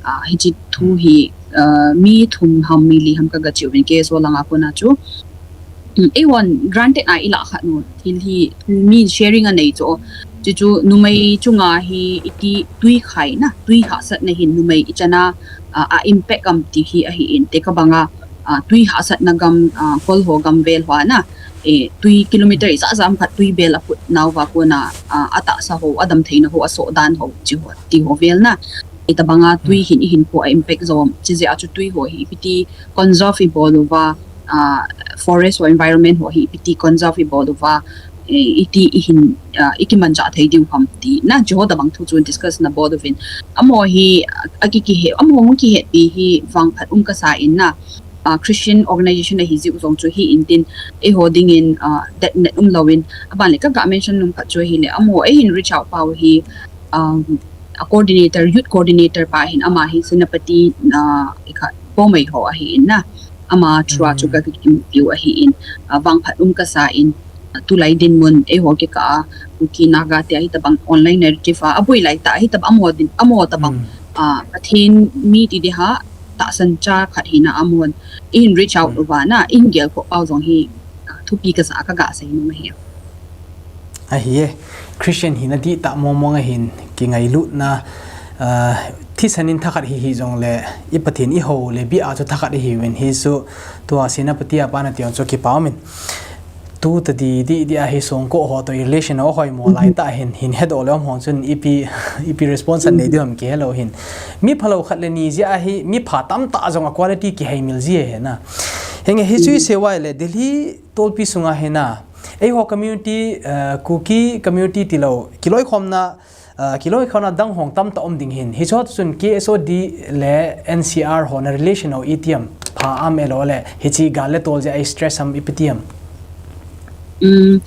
Ah, hiche thu hi, ah, mi thum ham mi li ham kaga che uvin K S O langa kona chu. Um, eihon granted a ilah khat u thil hi thu mi sharing anei chu. Chuchu numei chunga hi iti tui khai na, tui hahsatna hin numei ichan a, ah, a impact am ti hi ahin, tekah banga, ah, tui hahsatna gam, ah, kol ho gam vel hoa na, eh, tui kilometer ijat jat khat tui bel aput nauva kona, ah, atahsa ho, adam theina ho, asoh dan ho, chi ho, ti ho vel na. Itobanga tui hin ihinkho a impact jou am, chujeh a chu tui ho hi ipi ti conserve ibol uva, ah, forest ho environment ho hi ipi ti conserve ibol uva, eh, iti ihin, ah, ikimanchah thei diu ham ti na, chuho tobang thu chu discuss nabol uvin. Amaho hi, ah, aki kihe, amaho hung kihetpi hi vangphat um kasa in na, ah, Christian organization ahi jeh u jong chu hi intin, eiho dingin, ah, det net umlouvin, aban le kaga mention nom khat chu ahile, amaho eihin reach out pau hi, um, a coordinator, youth coordinator pa hin ama hi Senapati, ah, ikhat Poumai ho ahin na. Ama through a chu kakimupiu ahin, ah, vangphat um kasa in, ah, tulai dinmun eiho kikah a, Kuki Naga tia hitobang online narrative a, aboi laitah a hitobang amaho din, amaho tobang, ah, Pathen mi ti ding ham, tahsan cha khat hina amahon, ihin reach out uva na, ihin gelkhoh pau jong hi, ah, thupi kasa a kaga sei nom ahi. Ahi e, Christian hina dihtah mong mong ahin, kingailutna, ah, thisan in thakhat hi hijongle, i Pathen ihou le bia chu thakhat ihiuvin, hichu tua Senapati a pa nati jong chu kipa umin. Tu tadi di di ahi songko ho to relation o hoi mo lai ta hin hin head o le om hong chun ipi ipi response an nei di hom ke hello hin. Mi phalo khat le ni ji ahi mi pha tam ta jong a quality ki hei mil ji he na. Henge hi chui se wai le Delhi tolpi sunga he na. Ei ho community, uh, Kuki community tilo kiloi khom na Kiloi khona dang hong tam ta om ding hin. Hichot chun K S O D le N C R ho na relation o itiam pha am elo le hichi gal le tol je ai stress am ipitiam. Um,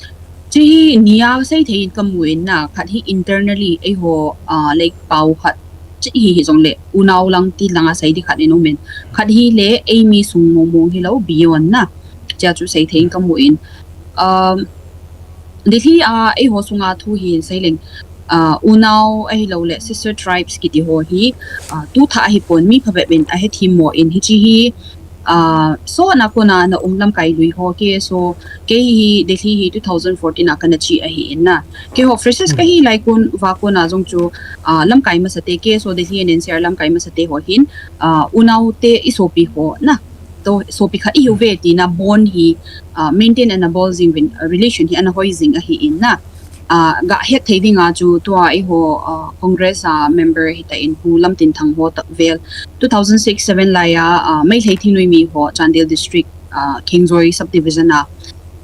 chi hi nia sei thei in kamu in na khat hi internally ei ho uh, like pau khat chi hi hi jong le unau lang ti langa sei di khat in umin khat hi le ei mi sung mong mong hi lo beyond na chia chu sei thei in kamu in um, Delhi a ei ho sunga thu hi sei leng uh, unau ahilou le sister tribes kiti ho hi uh, tu tha ahi pon mi phabep in ahe thim mo in hichi hi uh, so na kona na um lamkai lui ho ke so ke hi Delhi hi two thousand fourteen a kana chi ahi in na ke ho freshers ka hi lai kun va kona jong chu uh, lamkai masate ke so Delhi and N C R lamkai masate ho hin uh, unau te isopi ho na to sopi kha ihiu ve tina bond hi uh, maintain and abol jing vin uh, relation hi ana hoi jing ahi in na uh, ga het thei dinga chu tua eiho uh, Congress a uh, member hita in hu lam tin thang ho tak vel two thousand six seven lai a uh, mai hlei thingnoi mi ho Chandel district uh, Khengjoi subdivision a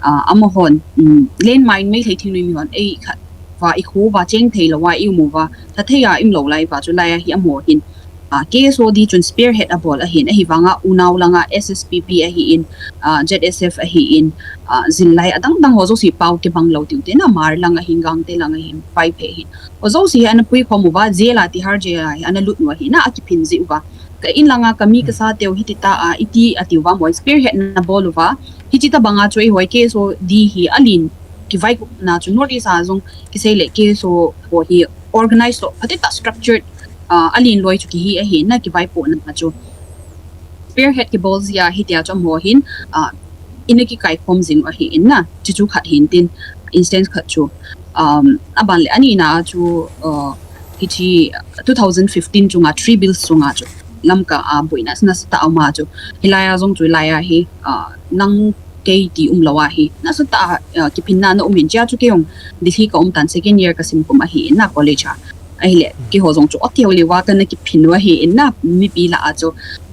uh, amahon um, landmine mai hlei thingnoi mi hon ei khat va i khu va cheng thei lo va i mu va tha thei a im lo lai va chu lai a hi amo hin uh, K S O D chun spearhead a bol ahin ahi vanga unau langa S S P P ahi in uh, Z S F ahi in uh, zin lai adang dang ho josi pau ke bang lo tiu te na mar langa hin gang te langa hin pai phe hin o josi ana pui khom uva jela ti har jela ana lut nu ahi na akiphin ji uva ka in langa kami ka sa teu hiti ta a iti ati uva mo spearhead na bol uva hiti ta banga choi hoi K S O D hi alin kivai na chu North East a jong kisei le K S O ho hi organized to phatita structured uh, alin loi chu kihi ahi na kivaipo na chu spearhead kibol jia hitia chu amaho hin uh, ina kikai khom jing ahi in na chu chu khat hin tin instance khat chu um, aban le ani na chu uh, hichi two thousand fifteen chunga three bills chunga chu lamka a buina na sa ta ama chu hilai a jong chu lai a hi uh, nang kei ti um lo a hi na sa ta uh, kiphin na na um in chia chu ke ong Delhi ka um tan second year ka sim kum ahi in na college a ahile keiho jong chu oti holi wa kana kiphin wa hi in na mipi la a chu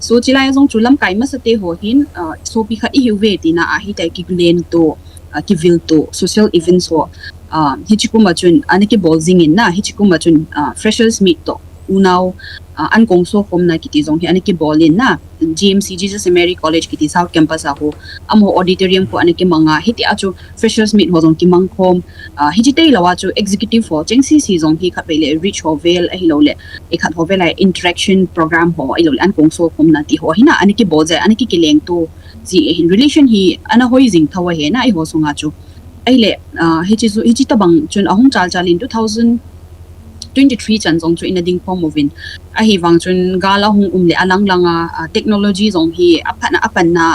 so chilai jong chu lamkai masate ho hin uh, sopi kha ihiu ve tina ahi tai ki len to uh, kivil to social events ho uh, hichi kuma chun ana kibol jing in na hichi kuma chun uh, freshers meet to unau uh, an kong so khom na kiti jong hi ana kibol in na G M C Jesus and Mary College kiti South Campus a ho amo auditorium ko ana kimanga hiti a chu freshers meet ho jong kimang khom uh, hiti tei lawa chu executive ho cheng C C jong hi khat le reach ho vel ahi lo le e khat ho vel a interaction program ho ahi lo le an kong so khom na ti ho hi na ana kibol je ana ki kileng to ji hin relation hi ana hoi jing thawa he na eiho sunga chu ahile uh, hichi chu hichi tabang chun ahung chal chal in two thousand twenty-three chan jong chu ina ding khom uvin ahi vang chun gal ahung um le alang langa uh, technology jong hi aphatna apanna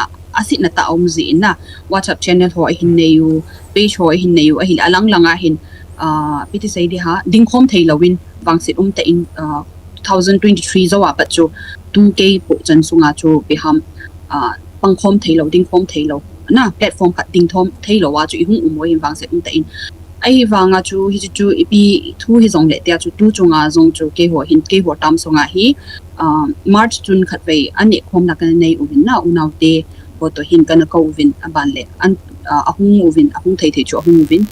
asitna ta um ji in na WhatsApp channel ho ahin nei u page ho ahin nei u ahile alang langa hin uh, piti sei di ha ding khom thei lovin vangsit um ta in uh, two thousand twenty-three zo apat chu two K po chan sunga chu biham uh, pang khom thei lo ding khom thei lo na platform khat ding thom thei lo a chu ihung um uvin vangsit um ta in Ahi vanga chu hi chu ipi thu hi jong le tia chu tu chunga jong chu keiho hin keiho tam sunga hi uh, March chun khat vei an ne khom na kan nei uvin na unau te ho to hin kan ko uvin aban le an uh, ahung uvin ahung thei thei chu ahung uvin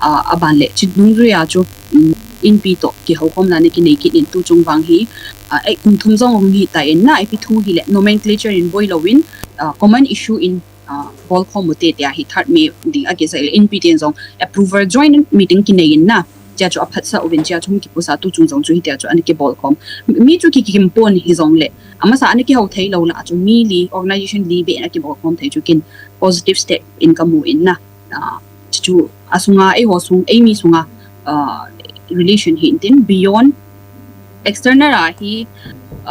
uh, aban le chi dung zui a chu um, inpi to ki ho khom na ne ki nei kit in tu chung vang hi uh, ai kum thum jong hung hi ta in na ipi thu hi le nomenclature in boi lo in uh, common issue in uh, bol khom u te tia hi third May ding a kisai le inpi ten jong approval joint meeting ki nei in na tia chu aphatsa uvin tia chu hung kipusa tu chung jong chu hi tia chu an ki bol khom mi chu ki kim pon hi jong le amasa an ki ho thei lo la chu mi li organization li be na ki bol khom thei chu kin positive step in ka mu in na uh, chu asunga ei ho sung ei mi sunga uh, relation hi intin beyond external a hi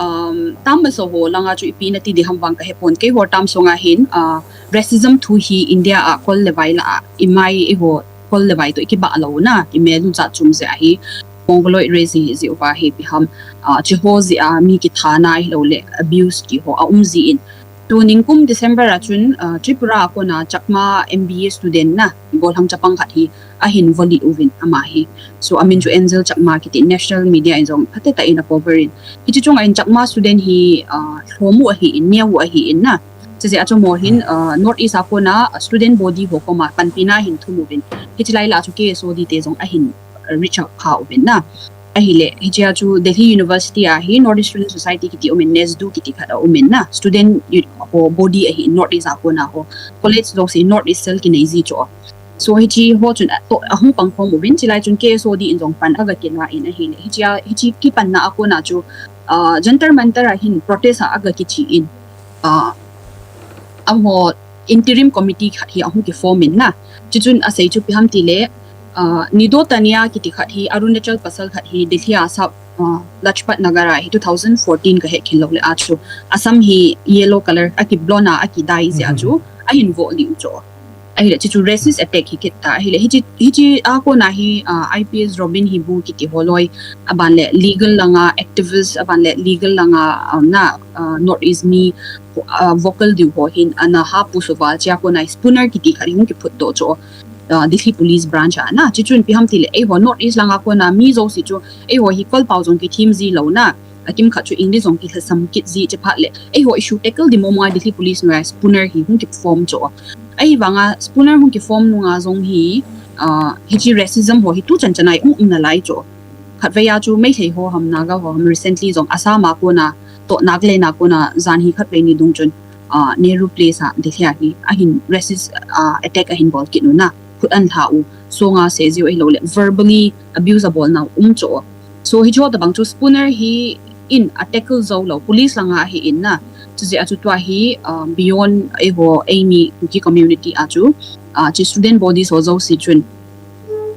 um, tam maso ho langa chu ipi na ti di ham vang ka he pon kei ho tam sunga hin uh, racism thu hi India a kol le vai la a imai ei ho kol le vai to iki ba lo na i mel nu cha chum je a hi mongoloid race hi ji uva hi pi ham uh, chi ho ji a mi ki thana hi lo le abuse ki ho a um ji in Tuning kum December a chun uh, Tripura a kona Chakma M B A student na gollhang chapang khat hi ahin volih uvin ama hi. So amin chu Angel Chakma kiti national media in jong phatecha in a cover in. Hiche chunga in Chakma student hi, ah, lhom u ahi in, neo u ahi in na. Chujeh a chu amaho hin, ah, North East a kona, ah, student body ho koma panpina ahin thum uvin. Hiche lai lah a chu K S O D te jong ahin, ah, reach out kha uvin na. Ahile, hichea chu Delhi University a hi North East Student Society kiti umin, NESDU kiti khat a umin na. Student u-, ho body ahi North East a kona ho. College jouse North East cell kinei ji chu. So hiche ho chun a, to, ahung pang khom uvin, chulai chun K S O D in jong pan aga kila in ahile. Hichea, hiche kipanna a kona chu, ah, Jantar Mantar a hin protest a aga kiche in. Ah, amaho interim committee khat hi ahung kiform in na. Chuchun asei chu ipi ham tile, ah, Nido Tania kiti khat hi Arunachal pasal khat hi Delhi a sap, ah, Lajpat Nagar a hi two thousand fourteen ka het khel lou le a chu Assam hi yellow color aki blonde a aki dye jeh a chu ahin volih u chu. Ahile, chuchu racist attack hi kit ta. Ahile, hiche, hiche a kona hi, ah, I P S Robin Hibu kiti holoi, aban le legal langa activist, aban le legal langa, um, na, ah, North East mi, ah, vocal diu ho hin, ana ha push uva, chea kona hi Spooner kiti khat hi hung kiphut doh chu, ah, Delhi Police Branch a na. Chuchun ipi ham tile, eiho North East langa kona mi jouse chu, eiho hi kolpao jong kithem ji lou na. Akimkhat chu English jong kilhasam kit ji chephat le. Eiho issue tackle ding mong mong a Delhi Police noiya Spooner hi hung kiform chu. Ahivanga Spooner hung kiform nunga jong hi, ah, hiche racism ho hi tuchan chan a um um nalai chu. Khatvei a chu Meitei ho ham Naga ho ham recently jong Assam a kona toh Nagaland a kona jan hi khatvei ni dung chun, ah, Nehru Place a Delhi a hi ahin racist, ah, attack ahin bol kit u na. Khut ahin lha u, songa seijiu ahilouleh verbally abuse abol nau um chu. So hiche ho tabang chu Spooner hi in a tackle jou lou, police langa hi in na. Chujeh a chu tua hi, ah, beyond eiho, eimi Kuki community a chu, ah, hiche student bodies ho jouse chun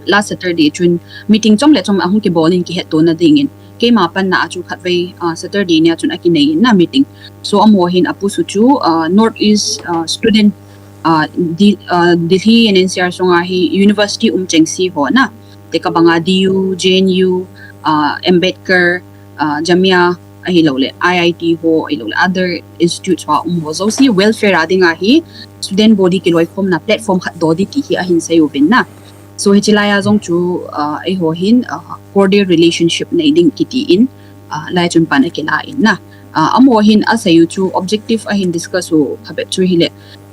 last Saturday chun meeting chom le chom ahung kibol in kihetto na dingin. Keima panna a chu khatvei, ah, Saturday nia chun akinei in na meeting. So amaho hin a push u chu, ah, North East, ah, student, ah, Di-, ah, Delhi and N C R sunga hi university um chengse ho na. Tekah banga D U, J N U, ah, Ambedkar, ah, Jamia ahilouleh, I I T ho ahilouleh, other institutes ho a um ho jouse welfare a dinga hi student body kiloikhomna platform khat doh ding ti hi ahin sei uvin na. So hiche laiya jong chu, ah, eiho hin, ah, cordial relationship nei ding kiti in, ah, lai chun pan akila in na. Ah, amaho hin asei u chu objective ahin discuss u phabep chu hile,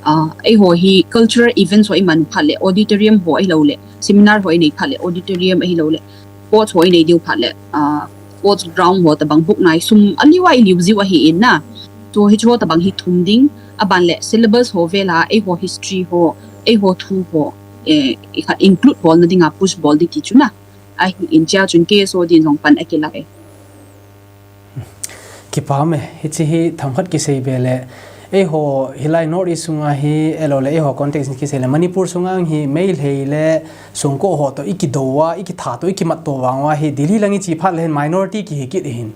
ah, eiho hi cultural events ho iman phat le auditorium ho ahilouleh, seminar ho inei phat le auditorium ahilouleh, sports ho inei diu phat le, ah, sports ground ho tabang buknai sum aliu a iliu jiu ahi in na. Chu hiche ho tabang hi thum ding, aban le syllabus ho vela eiho history ho, eiho thu ho, eh, i khat include bol na dinga push bol ding ti chu na. Ahi in chea chun K S O D in jong pan akila e. Kipah e, hiche hi themkhat kisei be le, eiho hilai North East sunga hi, ahilouleh eiho context in kisei le, Manipur sunga hi Meitei le Songkho ho toh ikidou a, ikitha toh, ikimat toh vang uva hi, Delhi lang iche phat le hin minority kihi kit ahin.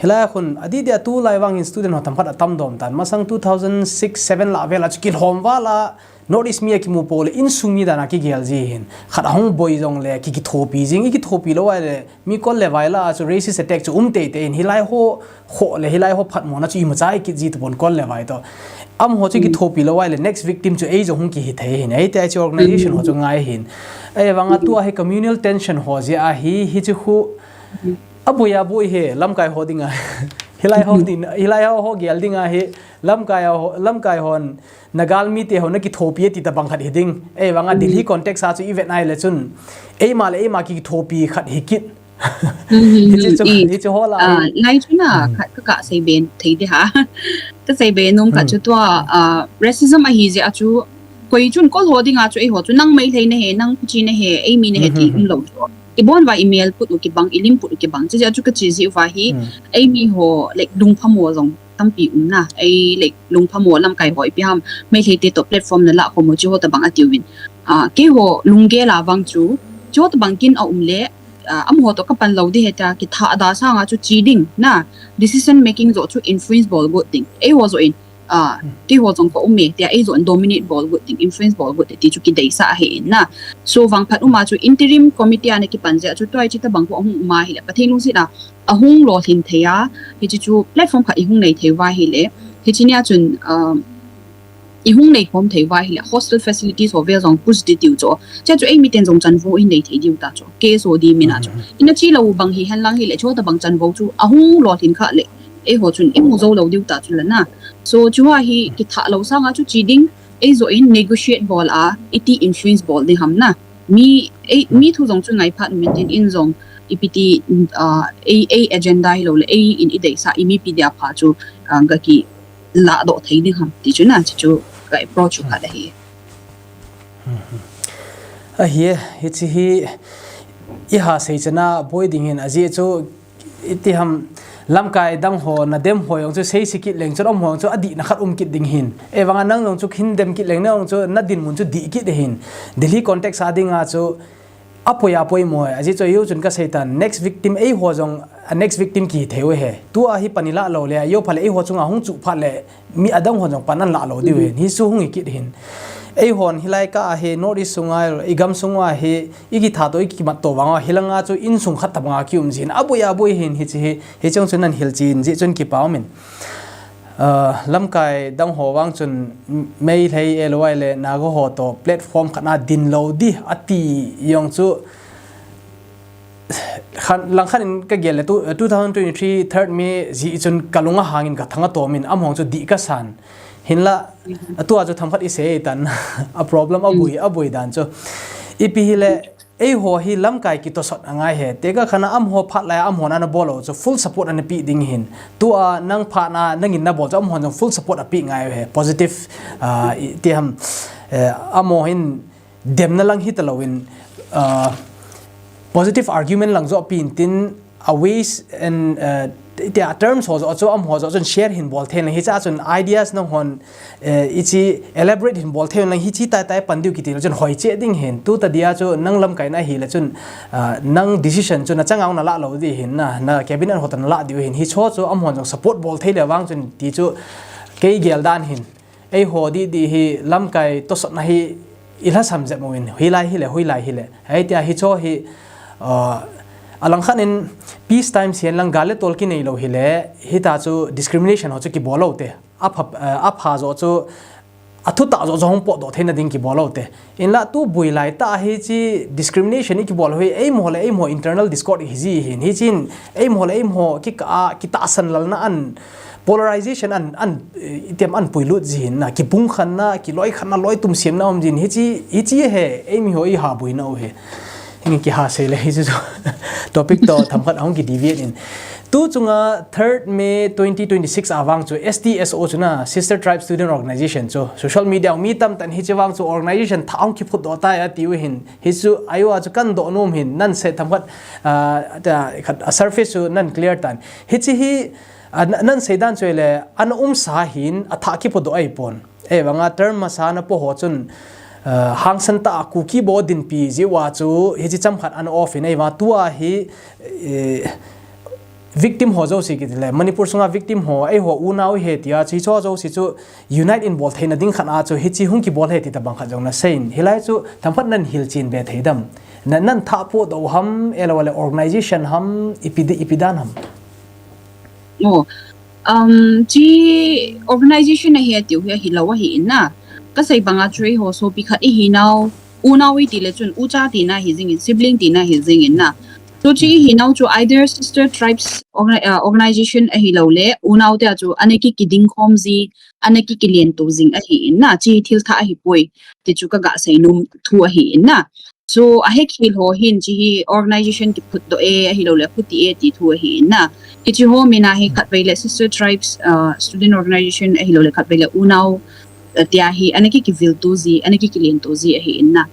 Hilai a khun, adeh deh a tulai vang hin student ho themkhat atam dom tan. Masang two thousand six seven lah vela chu kilhom val a, North East mi akimu pou le, insung mi dan a kigel ji hin. Khat ahung boi jong le, ki, kithopi jing, ikithopi lou a le, mi kol le vai lah a chu racist attack chu um teitei in, hilai ho, ho le, hilai ho phatmona chu imacha ikit ji tapon kol le vai toh. Amaho chu kithopi lou a le, next victim chu ei jong hung kihi thei hin, eiti a chu organization ho chu ngai hin. Ahivanga tua hi communal tension ho jeh a hi, hiche khu, aboi aboi hi, lamkai ho dinga. Hilai ho din, hilai ho, ho gel dinga hi, lamkai ho, lamkai hon, Naga mite ho na kithopi e ti tabang khat hi ding. Ahivanga Delhi context a chu i vet nai le chun, eima le eima kithopi khat hi kit. Hiche chu, hiche ho lah a. Ah, lai chu na, khat ka, kasei be thei ding ham. Kasei be nom khat chu tua, ah, racism ahi jeh a chu, koi chun kol ho dinga chu eiho chu nang Meitei nahi, nang Kuki nahi, eimi nahi ti um lou chu. Ibon uva imel put u kibang, ilim put u kibang. Chujeh a chu kache ji uva hi, eimi ho, like, lungphamo jong tampi um na, ei, like, lungphamo lamkai ho ipi ham, Meitei te toh platform nalah khom u chu ho tabang atiuvin. Ah, keiho lunggel a vang chu, chu ho tabang kin aum le, ah, amaho toh kapan lou ding ahi tia, kitha ada sanga chu che ding na, decision making joh chu influence bol got ding. Eiho joh in, ah, keiho jong ka um e tia, ei joh in dominate bol got ding, influence bol got ding ti chu kideisah ahi in na. So vangphat um a chu interim committee a na kipan jeh a chu tua hiche tabang khu ahung um a hile, Pathen lungset a, ahung lolhin thei a, hiche chu platform khat ihung nei thei uva hile, hiche nia chun, um, i hung nei khom thei uva ahile, hostel facilities ho vel jong push ding tiu chu. Chuche chu eimi ten jong chanvo i nei thei diu ta chu. K S O D min a chu. Ina chi lou bang hi henlang hile, chuta bang chanvo chu ahung lolhin kha le, eiho chun i mu jou lou diu ta chu la na. So, chu a hi kithah lou sanga chu chi ding, ei jo in negotiate bol a, iti influence bol ding ham na. Mi, ei, mi thu jong chu ngai phat min tin in jong, ipi ti, ah, ei, ei agenda hi lou le, ei in i deisah, i mipi dia pha chu, ah, ga kilah doh thei ding ham, ti chu na, chu chu ka approach chu khat ahi. Ahi e, hiche hi, i ha sei chana boi ding hin, ajeh chu, iti ham, lamkai dang ho, na dem ho jong chu sei se kit leng chun, um ho jong chu adihna khat um kit ding hin. Ei vanga nang jong chu hin dem kit leng, nang jong chu na dinmun chu dih kit hin. Delhi context a dinga chu, apoi apoi mo, ajeh chu eiho chun ka sei tan, next victim eiho jong, a next victim ki thei u he. Tua hi pan i lah lou le, eiho pha le eiho chunga hung chu phat le, mi adang ho jong pan an lah lou diu hin. Hi chu hung hi kit hin. Eihon hilai ka a hi, North East sunga, i gam sunga hi, i kitha to, i kimat to vanga, hilanga chu insung khat tabanga ki um jin. Aboi, aboi hin, hiche hi, hiche jong chun nan hilchen, jeh chun kipa um in. Ah, lamkai dang ho vang chun Meitei, L Y le Naga ho to platform khat na din lou di ati jong chu khan, lang khat in ka gel le tu, two thousand twenty-three third May jeh chun ka lunga hangin ka thanga tom in amahon chu dih ka san. Hinla, atua chu themkhat i sei tan a problem aboi, aboi dan chu. Ipi hile, eiho hi lamkai kitosot angai he. Tekah khat a amaho phat lai a amahon ana bol u chu full support ana pe ding hin. Tua nang phat na nangin na bol chu amahon jong full support ape ngai u he. Positive, ah, i, ti ham, eh, amaho hin demna lang hita lou in, ah, positive argument lang jo pen tin a ways and, ah, tia terms ho jo chu amaho jo chun share hin bol thei na hi cha chun ideas nahon, eh, ichi elaborate hin bol thei na hi chi tai tai pan diu kiti lou chun hoi che ding hin tu ta dia chu nang lamkai na hi le chun, ah, nang decision chu na changa na la lou di hin na, na cabinet ho ta na la diu hin hi cho chu amahon jong support bol thei le vang chun ti chu kei gel dan hin. Eiho di di hi lamkai tosot na hi i lhasam jep mo in, hilai hile, hilai hile. Hei tia hi cho hi, uh, alang khat in peace time sian lang gal le tol kinei lou hile, hita chu discrimination ho chu kibol lou te. Apha, uh, apha jo chu athu ta jo jo hung pot doh theina ding kibol lou te. Inla tu bui lai ta hi chi discrimination i kibol hi, eimo le eimo internal discord hi ji hin. Hi chin, eimo le eimo kika a, kitahsan lalna an, polarization an, an, eh, itiam an puilut ji hin na, kipung khan na, kiloi khan na, loi tum siam na um jin. Hi chi, hi chi he, eimi ho i ha bui na u he. Ngi ki ha sei le hi chu topic to themkhat ahung ki deviate in. Tu chunga third May twenty twenty-six a vang chu S T S O chu na, Sister Tribe Student Organization chu, social media mi tam tan hi chi vang chu organization thah ahung kiphut doh tai ati u hin. Hi chu ayo a chu kan doh nom hin, nan sei themkhat, ah, ta, khat, a surface chu nan clear tan. Hi chi hi, ah, na, nan sei dan chu le, ana um sa hin, athah kiphut doh ahi pon. Ei vanga term masa na po ho chun, ah, hangsan ta a Kuki Bo dinpi jiu a chu, hi chi chomkhat ana off in ei vang tua hi, eh, victim ho jouse kiti le, Manipur sunga victim ho, eiho unau he tia, chu hi cho jouse chu unite in bol theina ding khat a chu, hi chi hung kibol he ti tabang khat jong na sei in. Hilai chu themkhat nan hilchen be thei dem. Na, nan thah po doh ham, ahilou le organization ham, ipi di, ipi dan ham. Oh, um, chi organization ahi atiu hi ahilou ahi in na. Ka sei banga chu eiho sopi khat i hi nau, unau i ti le chun, ucha tina hi jing in, sibling tina hi jing in na. So chi i hi nau chu either sister tribes orga-, uh, organization ahilou le, unau te a chu ana ki kiding khom ji, ana ki kilian to jing ahi in na. Chi thil thah ahi poi, ti chu ka ga sei nom thu ahi in na. So, a hek hil ho hin chi hi organization kiphut doh e, ahilou le, phuti e, ti thu ahi in na. Hi chi ho mina hi khat vei le Sister Tribes, uh, Student Organization, ahilou le, khat vei le Unau, uh, tia hi, ana ki kivil to ji, ana ki kilian to ji ahi in na.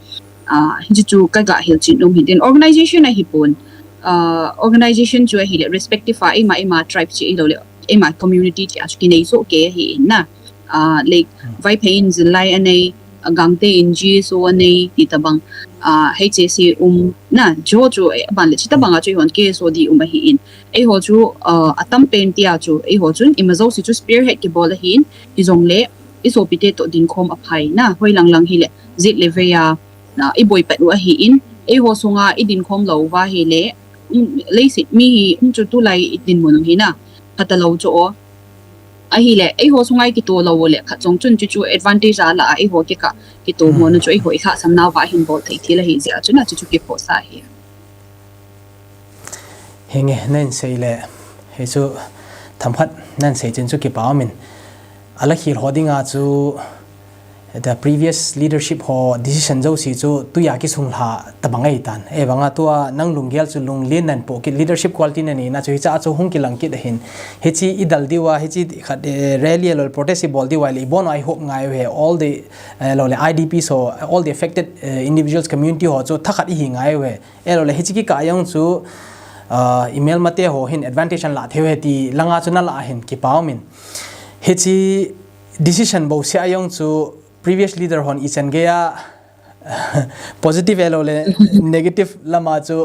Uh, hi chi chu ka ga hilchen nom hi tin organization ahi pon. Uh, organization chu ahi le, respective a, ima, ima tribe chi ahilou le, ima community chi a chu kinei so ke ahi in na. Ah, like, Vaiphei in Zillai anei, ah, Gangte in G S O anei, ti tabang, ah, H A C um, na, jo chu, eh, aban le, chi tabang a chu, eihon K S O D um ahi in. Eiho chu, ah, atam pen tia chu, eiho chun, ima jouse chu spearhead kibol ahi in, i jong le, i sopi te to ding khom aphai, na, hoi lang lang hi le, jet le vei a, na, i boi pat u ahi in, eiho sunga, i ding khom lou va hi le, um, leiset mi hi, um chu tulai i dinmun hi na, phatalou chu o, Ahile, eiho sunga i kitoh lou le, khat jong chun chuchu advantage a la a, eiho kikah kitoh mona chu eiho i lhahsam nauva hin bol thei thil ahi jeh a chun a chuchu kiphoh sa ahi. Hinge, nahin sei le, hichu themkhat nahin sei chin chu kipa umin. Ala khel ho dinga chu, the previous leadership ho decision jouse chu tuiya kisunglha tabang ahitan. Ahivanga tua nang lunggel chu lunglen nahin po kit, leadership quality nanei na chu hiche a chu hung kilang kit ahin. Hiche i dal diuva, hiche khat, eh, rally lou le protest i bol diuva le i bon a i hop ngai uve, all the, eh, lou le I D Ps ho, all the affected, eh, individuals, community ho chu thakhat i hi ngai uve. Ahilou le, hiche kikah a jong chu, ah, i melmate ho hin advantage ahin lah thei uve ti langa chu na lah ahin kipa umin. Hiche decision bouseh a jong chu previous leader hon ichan geiya positive ahilou le negative lama chu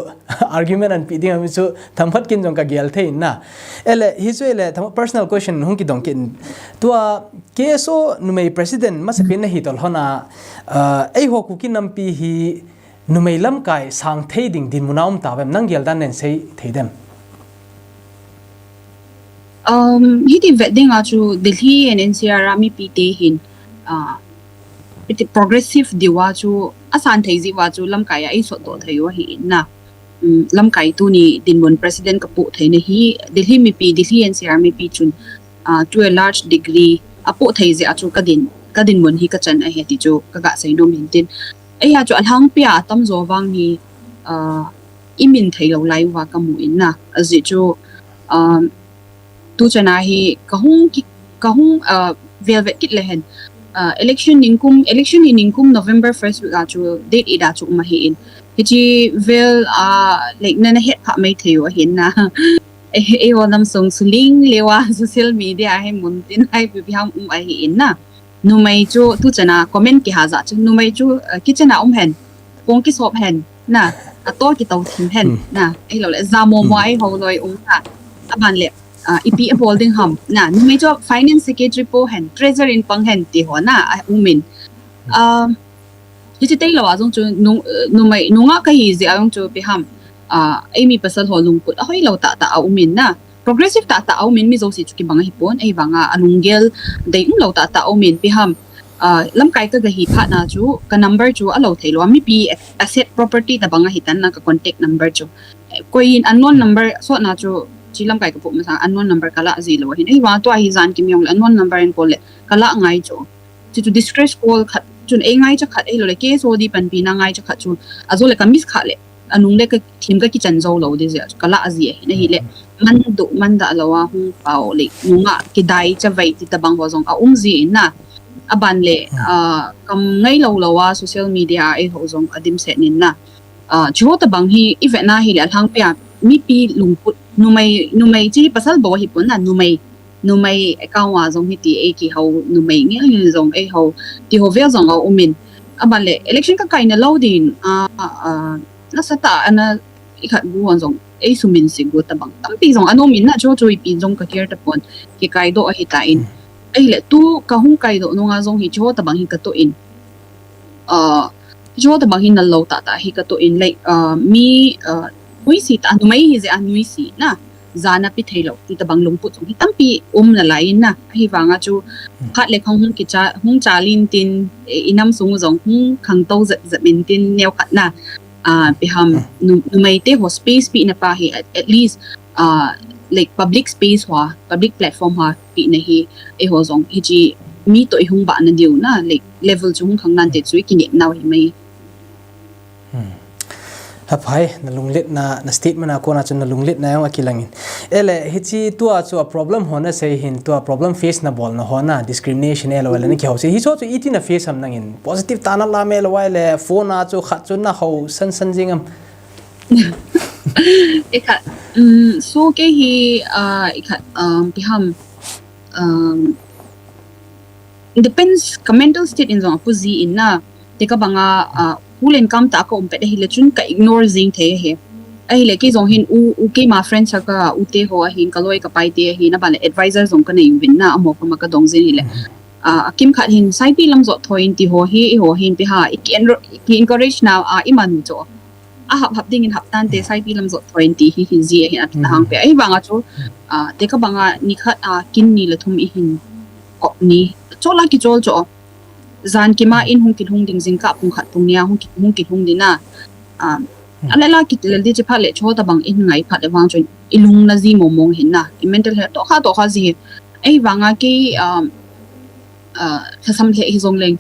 argument ahin pe ding ahi chu themkhat kin jong ka gel thei in na. Ahile, hichu ahile, themkhat personal question hung kidong kit in. Tua K S O numei president masapen nahi tolhon a, ah, eiho Kuki nampi hi numei lamkai sang thei ding dinmun a um tauvem, nang gel dan nahin sei thei dem? Um, hiti vet dinga chu Delhi and N C R a mipite hin, ah, hiti progressive diuva chu asan thei jeh uva chu lamkai a eisot doh thei u ahi in na. Um, lamkai tuni dinmun president kapoh theina hi Delhi mipi, Delhi N C R mipi chun, ah, to a large degree apoh thei jeh a chu kadin, kadinmun hi kachan ahi ti chu kaga sei nom in tin. Ahia chu alhangpia atamjo vang hi, ah, i min thei lou lai uva kamu in na. Ajeh chu, um, tuchan a hi kahung ki, kahung, ah, velvet kit le hen. Ah, election ningkum, election hi ningkum November first week a chu date eight a chu um ahi in. Hiche vel a, like, nana het phah mai thei u ahi in na. Eh, eiho nam sung suling leuva social media a hi mun tin hai ipi ham um ahi in na. Numei chu tuchan a comment kiha jat chu numei chu, eh, kitchen a um hen, kong kisop hen, na, ato kitou thim hen, na, ahilou le, ja momo a eiho loi um na, aban le, ah, ipi abol ding ham, na, numei chu finance secretary po hen, treasurer in pang hen, ti ho na, a um in. Ah, hiche tailou a jong chu, nu, eh, numei, nungah kahi jeh a jong chu ipi ham, ah, eimi pasal ho lungput ahoi lou tah tah a um in na. Progressive tah tah a um in mi jouse chu kibang ahi pon, ahivanga alunggel dei um lou tah tah a um in ipi ham, ah, lamkai kaga hi phat na chu ka number chu alou thei lou a, mipi asset property tabang ahi tan na ka contact number chu. Koi in unknown number sot na chu chi lamkai kapoh masang unknown number kalah ji lou ahin. Ahivanga tua hi jan kim jong le unknown number in call le kalah ngai chu. Chuchu distress call khat chun ei ngaicha khat ahilou le K S O D panpina ngaicha khat chu ajou le ka miss kha le anung le ka thim ka kichan jou lou ding jeh a chu kalah ji ahi, ahile man doh man dah lou a hung pao le nungah kidai chavai ti tabang ho jong a um ji in na. Aban le, ah, kam ngai lou lou a social media a eiho jong adim set in na. Ah, chuho tabang hi i vet na hile alhangpia mipi lungput numei, numei chi pasal bou ahi pon na numei. Numei account a jong hiti ei kihou, numei ngil ngil jong eiho, ti ho vel jong a um in. Aban le, election ka kaina lou din, ah, ah, nasatah a ana ikhat gu hon jong, ei sumin si gu tabang. Tampi jong ana um in na, chu chu ipi jong ka care tapon, kikai doh ahi tan. Ahile, tu ka hung kai doh nunga jong hi chu tabang hi ka toh in. Ah, chu tabang hi nal lou tah tah hi ka toh in, like, ah, mi, ah, nuisi tah, numei hi jeh a nuisi na, jana pe thei lou, ti tabang lungput jong hi tampi um nalai in na, ahivanga chu, khat le khang hung kicha, hung chal in tin, eh, i nam sung jong hung khangtou jep jep in tin neo khat na, ah, ipi ham, nu, numei te ho space pena pa hi, at, at least, ah, like public space ho, public platform ho, pena hi, eiho jong, hiche mi toh i hung bah na diu na, like level chu hung khang nante chu i kinep nau hi mai. Hmm. Haphai, na lunglet na, na statement a kona chu na lunglet na jong akilang in. Ele, hiche tua chu a problem ho na sei hin, tua problem face na bol na ho na, discrimination elou, ele na kihou sei. Hicho chu iti na face ham nangin, positive tah na la me lou, ele, phone a chu khat chu na hou san san jing am. Ikhat, um, so kei hi, ah, ikhat, um, ipi ham, um, depends ka mental state in jong apu ji in na, te ka banga, ah, cool and calm tah a ka um pet ahile chun ka ignore jing thei ahi. Ahile kei jong hin u, u keima friend sa ka u te ho ahin, ka loi ka pai te ahin, aban le advisor jong ka nei uvin na, amaho koma ka dong jing hile. Ah, akimkhat hin, saipi lam jot thoi in ti ho hi, eiho hin ipi ham, i ki enro-, ki encourage nau a i man u chu. a hap hap dingin hap tante, saipi lam jot thoi in ti hi hi ji ahin, a, tahang pe. Ahivanga chu, a, tekah banga ni khat a kin ni le thum i hin kop ni. Chol a kichol chu. Jan kima in hung kilhung ding, jingkah pung khat pung ni a hung ki, hung kilhung ding na. A, a le la kit le di chi phat le chu tabang in ngai phat le vang chu i lung na ji mong mong hin na. I mental health to kha to kha ji. Ahivanga kei, um, uh, thasam lheh hi jong leng,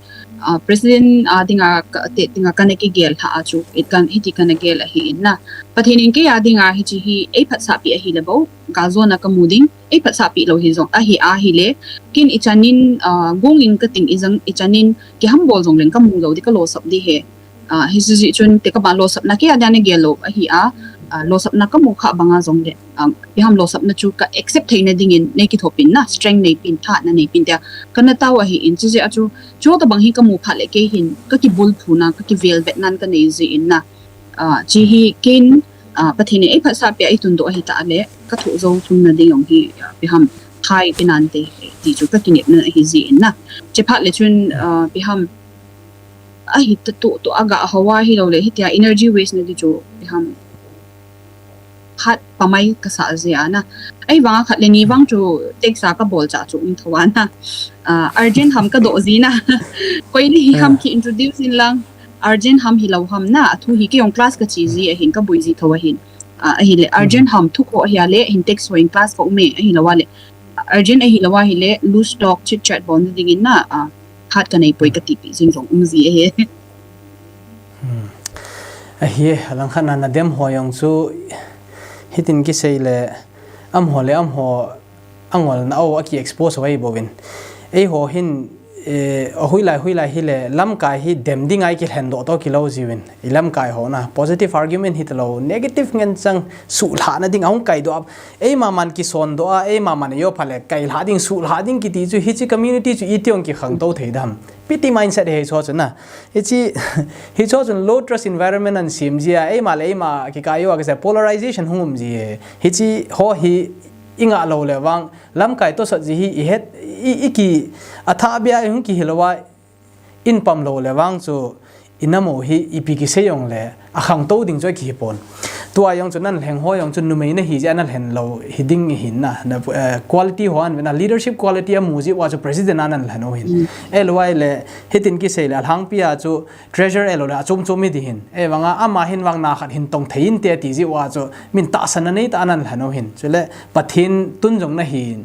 uh, president, uh, dinga ka, te, dinga kana kigel lha a chu, it kan, hiti kana gel ahi in na. Pathen in kei a dinga hichi hi, ei phatsah pi ahi le bou, ka jona ka mu ding, ei phatsah pi lou hi jong, ahi a hi le, kin i chanin, uh, gung in ka ting i jang, i chanin, kiham bol jong leng ka mu lou di ka losap di he. Ah, hi ji ji chun tekah ba losapna kei a dia na gel lou ahi a, ah, losapna ka mu kha banga jong le, um, ipi ham losapna chu ka accept theina dingin nei kithopin na, strength nei pin, thahatna nei pin tia, kana tao ahi in, chi ji a chu, chu tabang hi ka mu phat le kei hin, ka kibulphuna, ka kivelvetnan ka nei ji in na, ah, chi hi kin, ah, Pathen in ei phatsah pia ei tundoh ahi ta le, ka thoh jou thumna ding jong hi, ah, ipi ham, khai kinante, ti chu ka kinepna ahi ji in na. Chi phat le chun, ah, ipi ham, ahi ta tu, tu aga hawa hi lou le, hitia energy waste na di chu, ipi ham. Khat pamai ka sa ji a na. Ahivanga khat le ni vang chu text a ka bol cha chu um tho a na. Ah, urgent ham ka doh ji na. Koi ni hi ham ki introduce in lang. Urgent ham hi lou ham na. A thu hi kei jong class ka chi ji ahin ka boi ji tho ahin. Ah, ahi le urgent ham thu ko ahi a le hin text ho in class ka um e ahi lou a le. Urgent ahi lou a hi le loose talk chit chat bol na dingin na. Ah, khat ka nei poi ka ti pi jing jong um ji ahi. Hmm. Ahi, alang khat na na dem ho jong chu hitin kisei le, am ho le am ho angol na o a ki expose ho ei bou vin. Ei ho hin, eh, a hui lai, hui lai hi le, lamkai hi dem ding ai ki lhen doh to ki lou ji vin. I lamkai ho na, positive argument hi ta lou, negative ngen chang suh lha na ding a hung kai doh a. Ei maman ki son doh a, ei maman yo pha le, kai lha ding, suh lha ding ki ti chu, hichi community chu i ti jong ki khang to thei dam. Pity mindset hi cho chu na. Hichi, hi cho chun low trust environment an sim ji a, eima le eima kikaiyu a kisa polarization hung um ji e. Hichi ho hi i ngah lou le vang, lamkai tosot ji hi i het, i, i ki, a tha bia i hung kihil lou a, in pam lou le vang chu, i nam u hi ipi kisei jong le, a khangtou ding chu a kihi pon. Tua jong chu nan lheng ho jong chu numei na hi jeh a na lhen lou hi ding hi na, na, eh, quality ho an ve na leadership quality a mu jeh uva chu president a nan lhen u hin. Mm. L Y le hitin kisei le a lhangpi a chu treasure elo le a chom chom hi di hin. E vang a ama hin vang na khat hin tong thei in te ti jeh uva chu min tahsan a nei ta a nan lhen u hin. Chule Pathen tun jong na hin.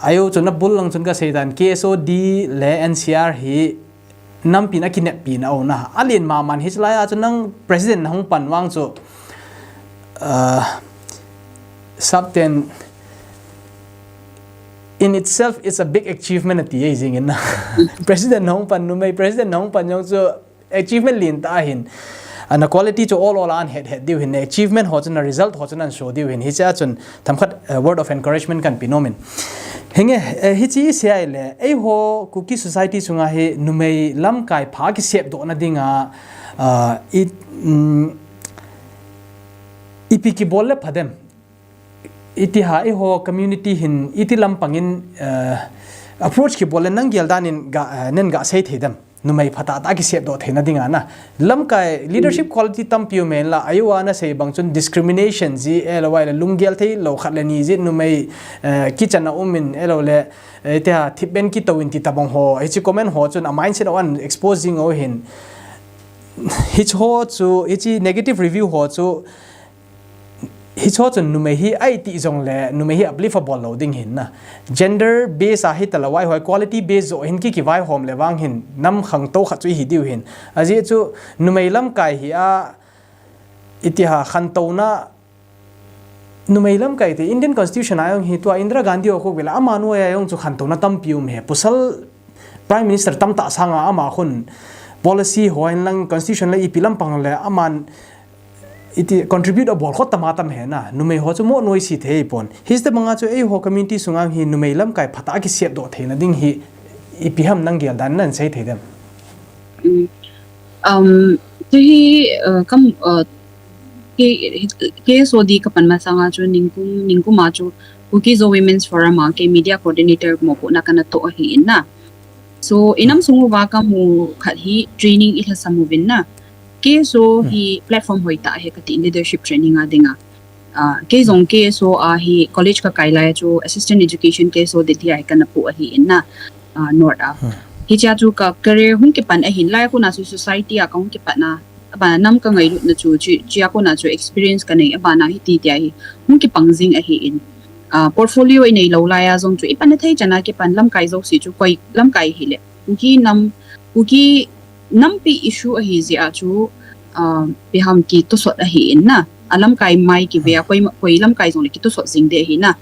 Ayo chu na bul lang chun ka sei dan K S O D le N C R hi nampi na kineppi na o na. A lien maman hi chulai a chu nang president na hung pan vang chu, ah, sapten in itself is a big achievement ati ei jing in na. President na hung pan numei, president na hung pan jong chu achievement lien ta hin. Ana quality chu ol ol a an het het diu hin, achievement ho chun a result ho chun an show diu hin. Hiche a chun themkhat, eh, word of encouragement kan pe nom in. Hinge, eh, hiche i sei le, eiho Kuki society chunga hi numei lamkai pha kisep doh na dinga, ah, i, mm, ipi kibol le pha dem. Iti ham eiho community hin iti lampang in, eh, approach kibol le nang gel dan in ga, eh, nen ga sei thei dem. Numei phatah tah kisep doh theina dinga na. Lamkai leadership quality tampi um hen la, ayo a na sei bang chun discrimination ji, L Y le lunggel thei lou khat le ni ji numei, eh, kichan a um in, L Y le, eh, tia thip ben kitou in ti tabang ho, hiche comment ho chun a mindset ho an expose jing u hin. Hiche ho chu, hiche negative review ho chu, hiche ho chun numei hi a iti jong le, numei hi uplift a bol lou ding hin na. Gender base a hi ta lou vai hoi, quality base jo hin ki kivaihom le vang hin, nam khangtou khat chu i hi diu hin. Ajeh chu numei lamkai hi a, iti ham khantouna, numei lamkai te Indian Constitution a jong hi tua Indira Gandhi ho khu vela ama noi a jong chu khantouna tampi um he. Pasal Prime Minister tamtah sanga ama khun policy ho hin lang constitution le ipi lampang le aman iti contribute a bol khot tam a tam he na, numei ho chu mo noi si thei pon. Hiche banga chu eiho community sunga hi numei lamkai phatah a kisep doh theina ding hi ipi ham nang gel dan nan sei thei dem. Mm. Um, chu hi, uh, kam, uh, K-, K S O D ka pan masanga chu ningkum, ningkum a chu Kuki Zo Women's Forum a kei media coordinator mopohna kana toh ahi in na. So, i nam sung uva ka mu khat hi training i lhasam uvin na. K S O hi platform hoitah ahi kati, leadership training a dinga. Ah, kei jong K S O a hi college kakai lai chu assistant education K S O Delhi a hi kana pu ahi in na, ah, North a. Hichea chu ka career hung kipan ahin, lai a kona chu society a kahung kipan a, abana nam kangailut na chu, chi, chia kona chu experience kanei, abana hiti tia hi hung kipang jing ahi in. Ah, portfolio inei lou lai a jong chu ipan athei chan a kipan, lamkai jouse chu koi lamkai hile, Kuki nam, Kuki nampi issue ahi jeh a chu, ah, ipi ham, kitosot ahi in na. A lamkai mai kive a, koi, koi lamkai jongle kitosot jing ding ahi na.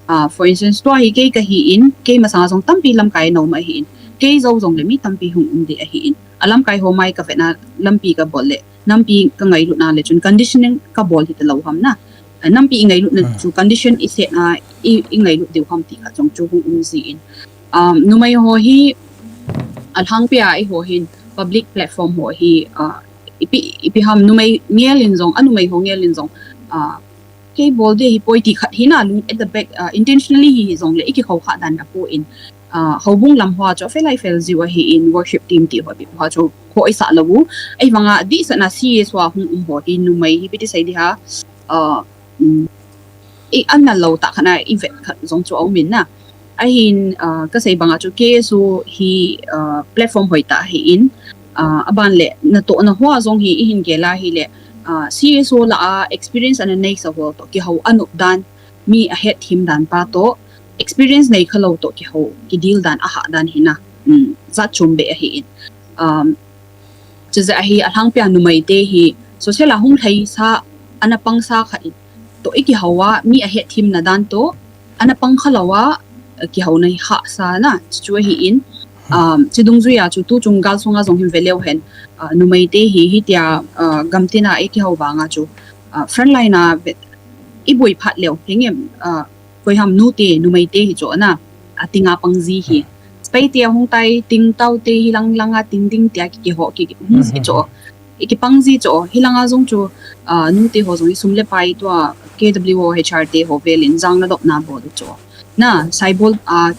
Ah, for instance, tua hi kei kahi in, kei masanga jong tampi lamkai nom ahi in, kei jou jongle mi tampi hung um ding ahi in. A lamkai ho mai kavet na, lampi kabol le, nampi kangailutna le chun conditioning kabol hita lou ham na. Ah, nampi ingailutna chu condition isetna, i, ingailut diu ham ti khat jong chu hung um ji in. Um, numei ho hi, alhangpi a eiho hin public platform ho hi, ah, ipi, ipi ham, numei ngel in jong, a numei ho ngel in jong, ah, kei bol ding hi poi ti khat hi na, lung at the back, ah, intentionally hi, hi jongle ikikhoh kha dan apoi in, ah, houbung lam hoa chu afelai fel jiu ahi in, worship team ti ho, ipi ho chu kho isah lou u. Ahivanga dihsah na C S O a hung um ho hi numei hi ipi ti sei ding ham, ah, um, i an na lou tah khat na, ivet khat jong chu aum in na. Ahin, ah, kasei banga chu K S O hi, ah, platform hoitah ahi in, ah, aban le natohna hoa jong hi ihin gel a hile, ah, C S O lah a experience ana neisa ho toh kihou anop dan, mi ahet them dan pa toh, experience nei khalou toh kihou, kideal dan, ahah dan hi na, um, jat chom beh ahi in. Um, Chujeh a hi alhangpi a numei te hi social a hung lhai sa, ana pang sa khat in, toh ikihou a, mi ahet them na dan toh, ana pang khalou a, kihouna hi hahsa na, chu ahi in. Um, chi dungjui a chu tuchung gal sunga jong hin ve leu hen, ah, numei te hi, hitia, ah, gamtin a ikihou vanga chu, ah, frontline a ve, iboi phat leu, henge, ah, koi ham, nute, numei te hi chu na, ating a pang ji hi. Spei te ahung tai, ting tao te hi lang lang a ting ding tia ki, kiho, ki, ki, hung ji chu. Ikipang ji chu, hilanga jong chu, ah, nute ho jong hi sum le pai tua, K W O H R te ho vel in jang na dop na bol chu. Na, saibol, ah,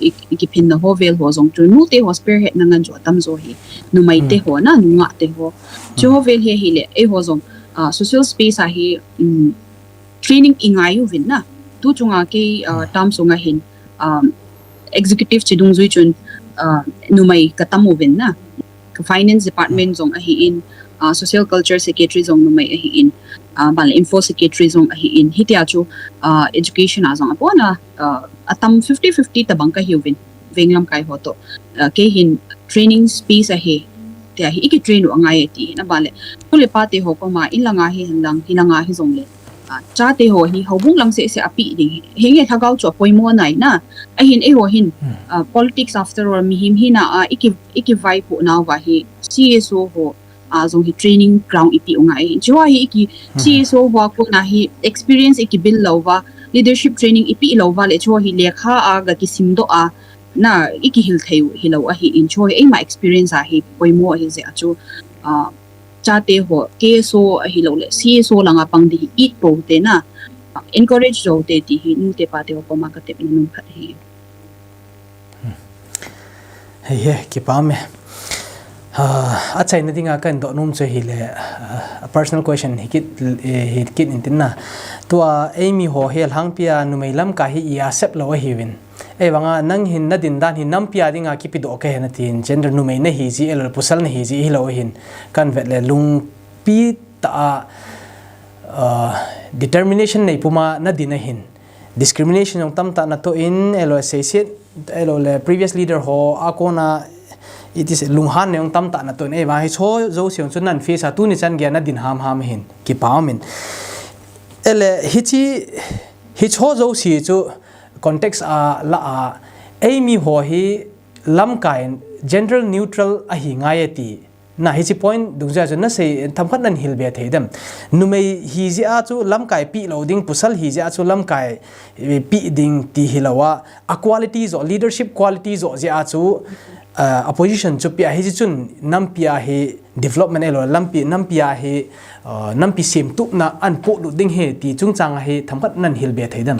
i, ikiphin na ho vel ho jong chu, nute ho spearhead na ngan chu atam jo hi. Numei te ho na, nungah te ho. Chu ho vel hi hile, eiho jong, ah, social space a hi, um, training ingai uvin na. Tuchunga kei, ah, term sunga hin, um, executive chi dungjui chun, ah, numei katam uvin na. Ka finance department jong ahi in, ah, social culture secretary jong numei ahi in, ah, ban le info secretary jong ahi in. Hitia chu, ah, education a jong apon a, ah, atam fifty fifty tabang kahi uvin. Veng lamkai ho toh. Ah, kei hin training space ahi, tia hi ikitrain u angai ti hin, aban le, pu le pa te ho koma, in langa hi hen lang, hi langa hi jongle, ah, chate ho hi houbung lang seh seh a pe ding hi, henge lhagao chu apoimo nai na. Ahin eiho hin, ah, politics after all, mihem hina a, iki, ikivaipoh nauva hi, C S O ho, ah, jong hi training ground ipi u ngai. Chu hi iki, C S O ho a kona hi experience iki build louva, leadership training ipi louva le chu hi lekha a ga kisim doh a, na, ikihil thei u hilou ahi in, chu hi eima experience a hi poimo ahi jeh a chu, ah, chate ho, K S O ahilou le, C S O langa pang ding hi it pou te na, ah, encourage jou te ti hi, nute pate ho koma katepna nom khat ahi. Hei he, kipah e. Ah, achaina dinga kahin doh nom chu hile, ah, a personal question hi kit, eh, hi kit in tin na. Tua, eimi ho hi alhangpi a numei lamkai hi i accept lou ahiuvin. Ahivanga nang hin nadin dan hi nampi a dinga kipedoh kahi natin, gender numei nahi ji, ahilou le pasal nahi ji hilou hin. Kahin vet le lungpi tah a, ah, determination nei puma nadin ahin. Discrimination jong tamtah natoh in, ahilou le seiset, ahilou le previous leader ho a kona, it is lunghanna jong tamtah natoh in, ahivang hiche jouse jong chu nahin face a, tuni chan geiya nadin hamham hin, kipah umin. Ahile, hiche, hiche jouse chu context a la a, eimi ho hi lamkai gender neutral ahi ngai e ti. Na, hiche point dungjuia chu nasei themkhat nahin hilbe thei dem. Numei hi jeh a chu lamkai peh lou ding, pasal hi jeh a chu lamkai, eh, peh ding ti hilou a, a quality joh, leadership quality joh jeh a chu, ah, a position chu peh a, hiche chun nampi a hi development ahilou, lampi, nampi a hi, ah, nampi semtupna ahin polut ding ahi ti chungchang a hi themkhat nahin hilbe thei dem.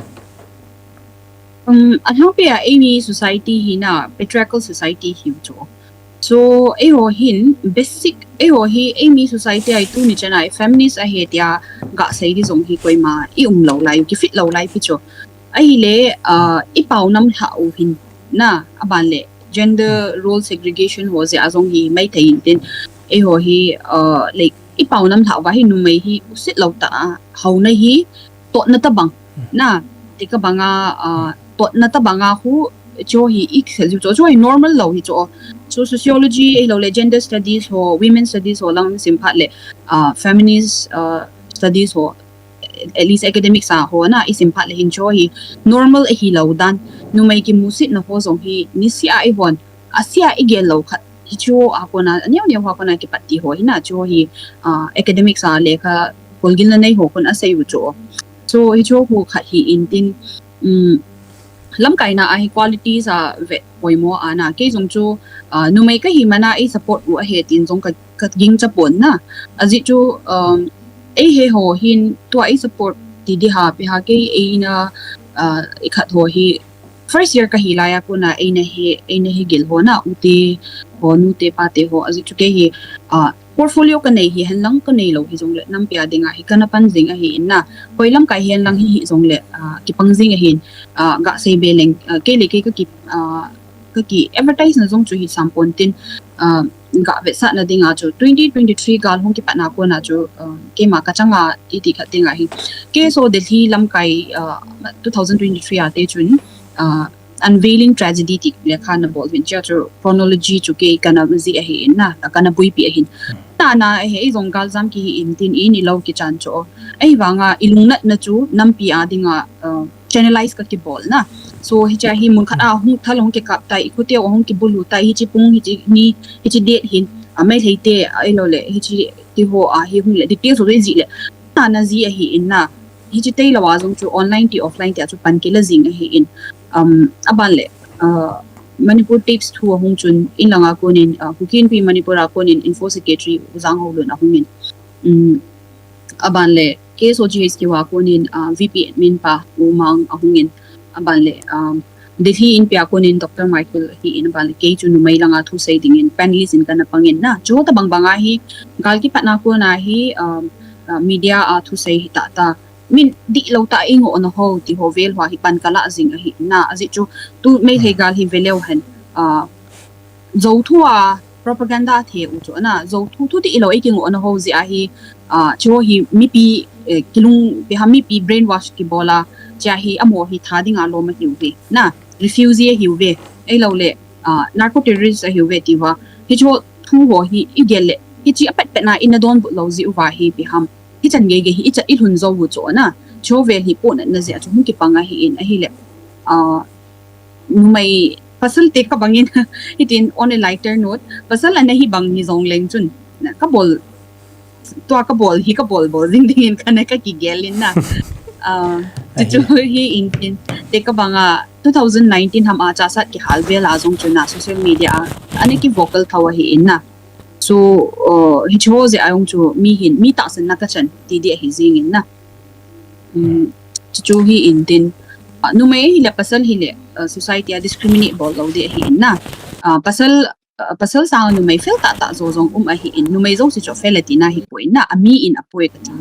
Um, alhangpi a eimi society hi na, patriarchal society hi chu. So eiho hin basic, eiho hi eimi society a hi tuni chan a hi feminist ahi tia gasei hi jong hi koima i um lou lai, kifit lou lai pi chu. Ahile, uh, i pao nam lha u hin na, aban le gender role segregation ho jeh a jong hi maithei in tin, eiho hi, uh, like, i pao nam lha uva hi numei hi usit lou ta a, houna hi totna tabang na, ti ka banga, uh, totna tabanga hu, chu hi i kisa ju chu, chu hi normal lou hi chu. So sociology, eiho le gender studies ho, women studies ho lang sim phat le, uh, feminist, uh, studies ho, at least academics a ho na i sim phat le hin chu hi normal ahi lou dan, numei kimusitna ho jong hi nisih a i hon, asia i gel lou khat hi chu a kona, aneo neo a kona kipat ti ho hi na, chu hi, uh, academics a lekha kolgilna nei ho kon asei u chu. So hi chu hu khat hi in tin, um, lamkaina a hi qualities a vet poimo a na, kei jong chu, uh, numei kahi mana ei support u ahi tin jong ka, ka ging cha pon na. Ajeh chu, um, eihe ho hin tua ei support ti di ha pi ha kei eina, uh, i khat ho hi first year kahi lai a kona eina he, eina he gel ho na, u te ho, nu te, pa te ho, ajeh chu kei hi, uh, portfolio kanei hi hen lang, kanei lou hi jong le, nampi a dinga hi kana pan jing ahi in na. Koi lamkai hi hen lang hi hi jong le, uh, kipang jing ahi in, uh, gasei be leng, uh, kei le kei kaki, uh, kaki advertise na jong chu hi sam pon tin, uh, gavetsahna dinga chu twenty twenty-three gal hung kipat na kona chu, uh, keima kachanga iti khat dinga hi. Kei so Delhi lamkai, uh, two thousand twenty-three a te chun, uh, Unveiling Tragedy ti lekha na bol vin chia chu chronology chu kei kana jih ahi in na, kana buipi ahin. Na na he ei jong gal jam kihi in tin i ni lou kichan chu. Ahivanga i lungnatna chu nampi a dinga, uh, channelize ka kibol na. So hiche hi mun khat a hung thal hung kikap tai, i khute a hung kibulu tai, hiche pung, hiche ni, hiche date hin, a, Meitei te, a, ahilou le, hiche ti ho a hi hung le, details ho jih le, na na jih ahi in na. Hiche tailou a jong chu online ti offline ti a chu pan kila jing ahi in. Um, aban le, uh, Manipur Tapes thu a hung chun in langa konin, uh, Kuki Inpi Manipur a konin Info Secretary U Jang Haolun a hung in. Um, aban le K S O G H Q a konin, ah, V P admin pa U Mang a hung in, aban le, um, Delhi Inpi a konin Doctor Michael hi in, aban le kei chu numei langa thusei dingin panelist in kana pang in na. Chu tabang banga hi gal kipatna kona hi, um, ah, media a thusei hi tah tah, min dihlou tah i ngohna ho ti ho vel ho hi pan kala jing ahi na. Ajeh chu tu Meitei gal hi veleu hen, ah, Zo thu a propaganda the u chu ana, Zo thu, thu dihlou ei kingohna ho jeh a hi, ah, chu hi mipi, eh, kilung, ipi ham, mipi brainwash kibol a, chu hi amaho hi tha dinga lom ahiuve. Na, refugee ahiuve. Ahilou le, ah, narco terrorist ahiuve ti uva. Hichu thu ho hi i gel le, hiche apet pet na i na donbut lou jeh uva hi ipi ham. Hichan gei gei hi i chat i lhun jou u chu ana. Chu vel hi pohnatna jeh a chu hung kipang ahi in ahile. Ah, numei pasal te ka bangin, hitin on a lighter note, pasal ana hi bang hi jong leng chun, na, ka bol, tua ka bol hi ka bol bol jing dingin kana ka kigel in na. Ah, chu chu hi in tin, te ka banga two thousand nineteen ham a Chassad kihal vel a jong chun na social media a, ana ki vocal tho ahi in na. So, uh, hichu ho jeh a jong chu mi hin, mi tahsan na ka chan, ti di ahi jing in na. Um, chu chu hi in tin, ah, numei hi le pasal hi le, ah, society a discriminate bol lou di ahi in na. Ah, pasal, ah, pasal sang numei fel tah tah jo jong um ahi in, numei jouse chu fel ati na hi poi na, ami in apoi ka ti.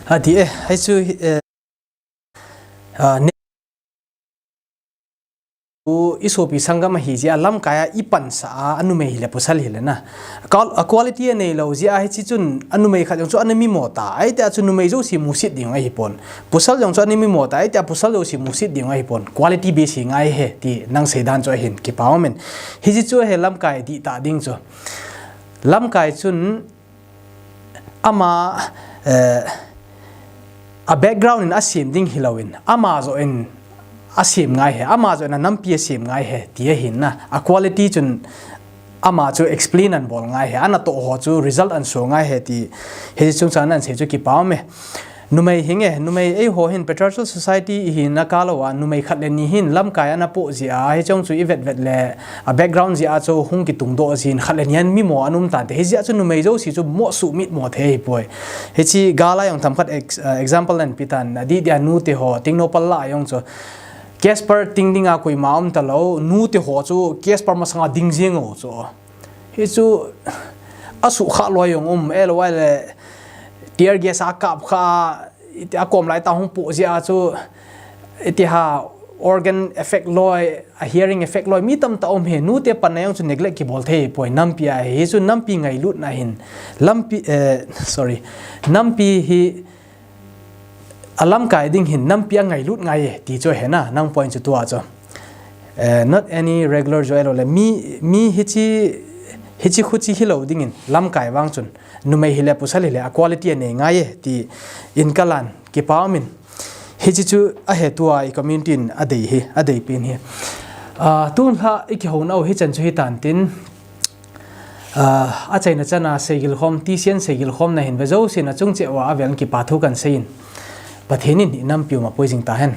Ati e, hichu, eh, ah, ne- U, i sopi sanggam ahi jeh a lamkai a i pansah a, a numei hi le pasal hi le na. Qual-, a quality a neilou jeh a hiche chun a numei khat jong chu ana mimo ta. Ahi tia chu numei jouse musit ding ahi pon. Pasal jong chu ana mimo ta. Ahi tia pasal jouse musit ding ahi pon. Quality base hi ngai e ti nang sei dan chu ahin kipa umin. Hiche chu ahi lamkai dihtah ding chu. Lamkai chun Ama, eh, a background in a sem ding hilouvin, ama joh in a sem ngai e, ama joh in a nampi a sem ngai e, ti ahin na. A quality chun ama chu explain ana bol ngai e, ana toh ho chu result ana show ngai e ti, hiche chungchang a ana sei chu kipa ume. Numei hi nge, numei eiho hin patriarchal society i hina kah louva, numei khat le ni hin lamkai ana poh jeh a, hiche chu i vet vet le, a background jeh a chu hung kitungdoh jin khat le ni ana mimo ana um tante. Hijeh a chu numei jouse chu moh sumit mo thei ahipoi. Hiche gal a jong themkhat ex-, uh, example ana pe tan, adeh dia nute ho, Tengnoupal lah a jong chu. Casper ting dinga koima um talou, nute ho chu Casper masanga ding jing u chu. Hichu asukha loi jong um, ahilou le tear gas a kap kha, iti akom lai tah hung po jia chu, iti ha organ effect loi, a hearing effect loi, mi tamtah um hi, nute panna jong chu neglect kibol thei poi, nampi a hi chu nampi ngailutna hin, lampi, eh, sorry, nampi hi alamkai ding hin nampi angailut ngai e, ti chu hena, nang point chu tua chu. Eh, not any regular job ahilou le, mi, mi hichi, hichi khuchi hilou dingin, lamkai vang chun, numei hile, pasal hile, a quality anei ngai e, ti in kalan, kipa umin. Hichi chu ahe tua i community in adei hi, adei pen hi. Ah, tun lha i kihouna u hichan chu hitan tin, ah, achaina chana seigil khom, T C N seigil khomna hin ve jousen achung cheh uva avel in kipa thu kan seiyin. Pathen in i nampi u mapui jing tahen.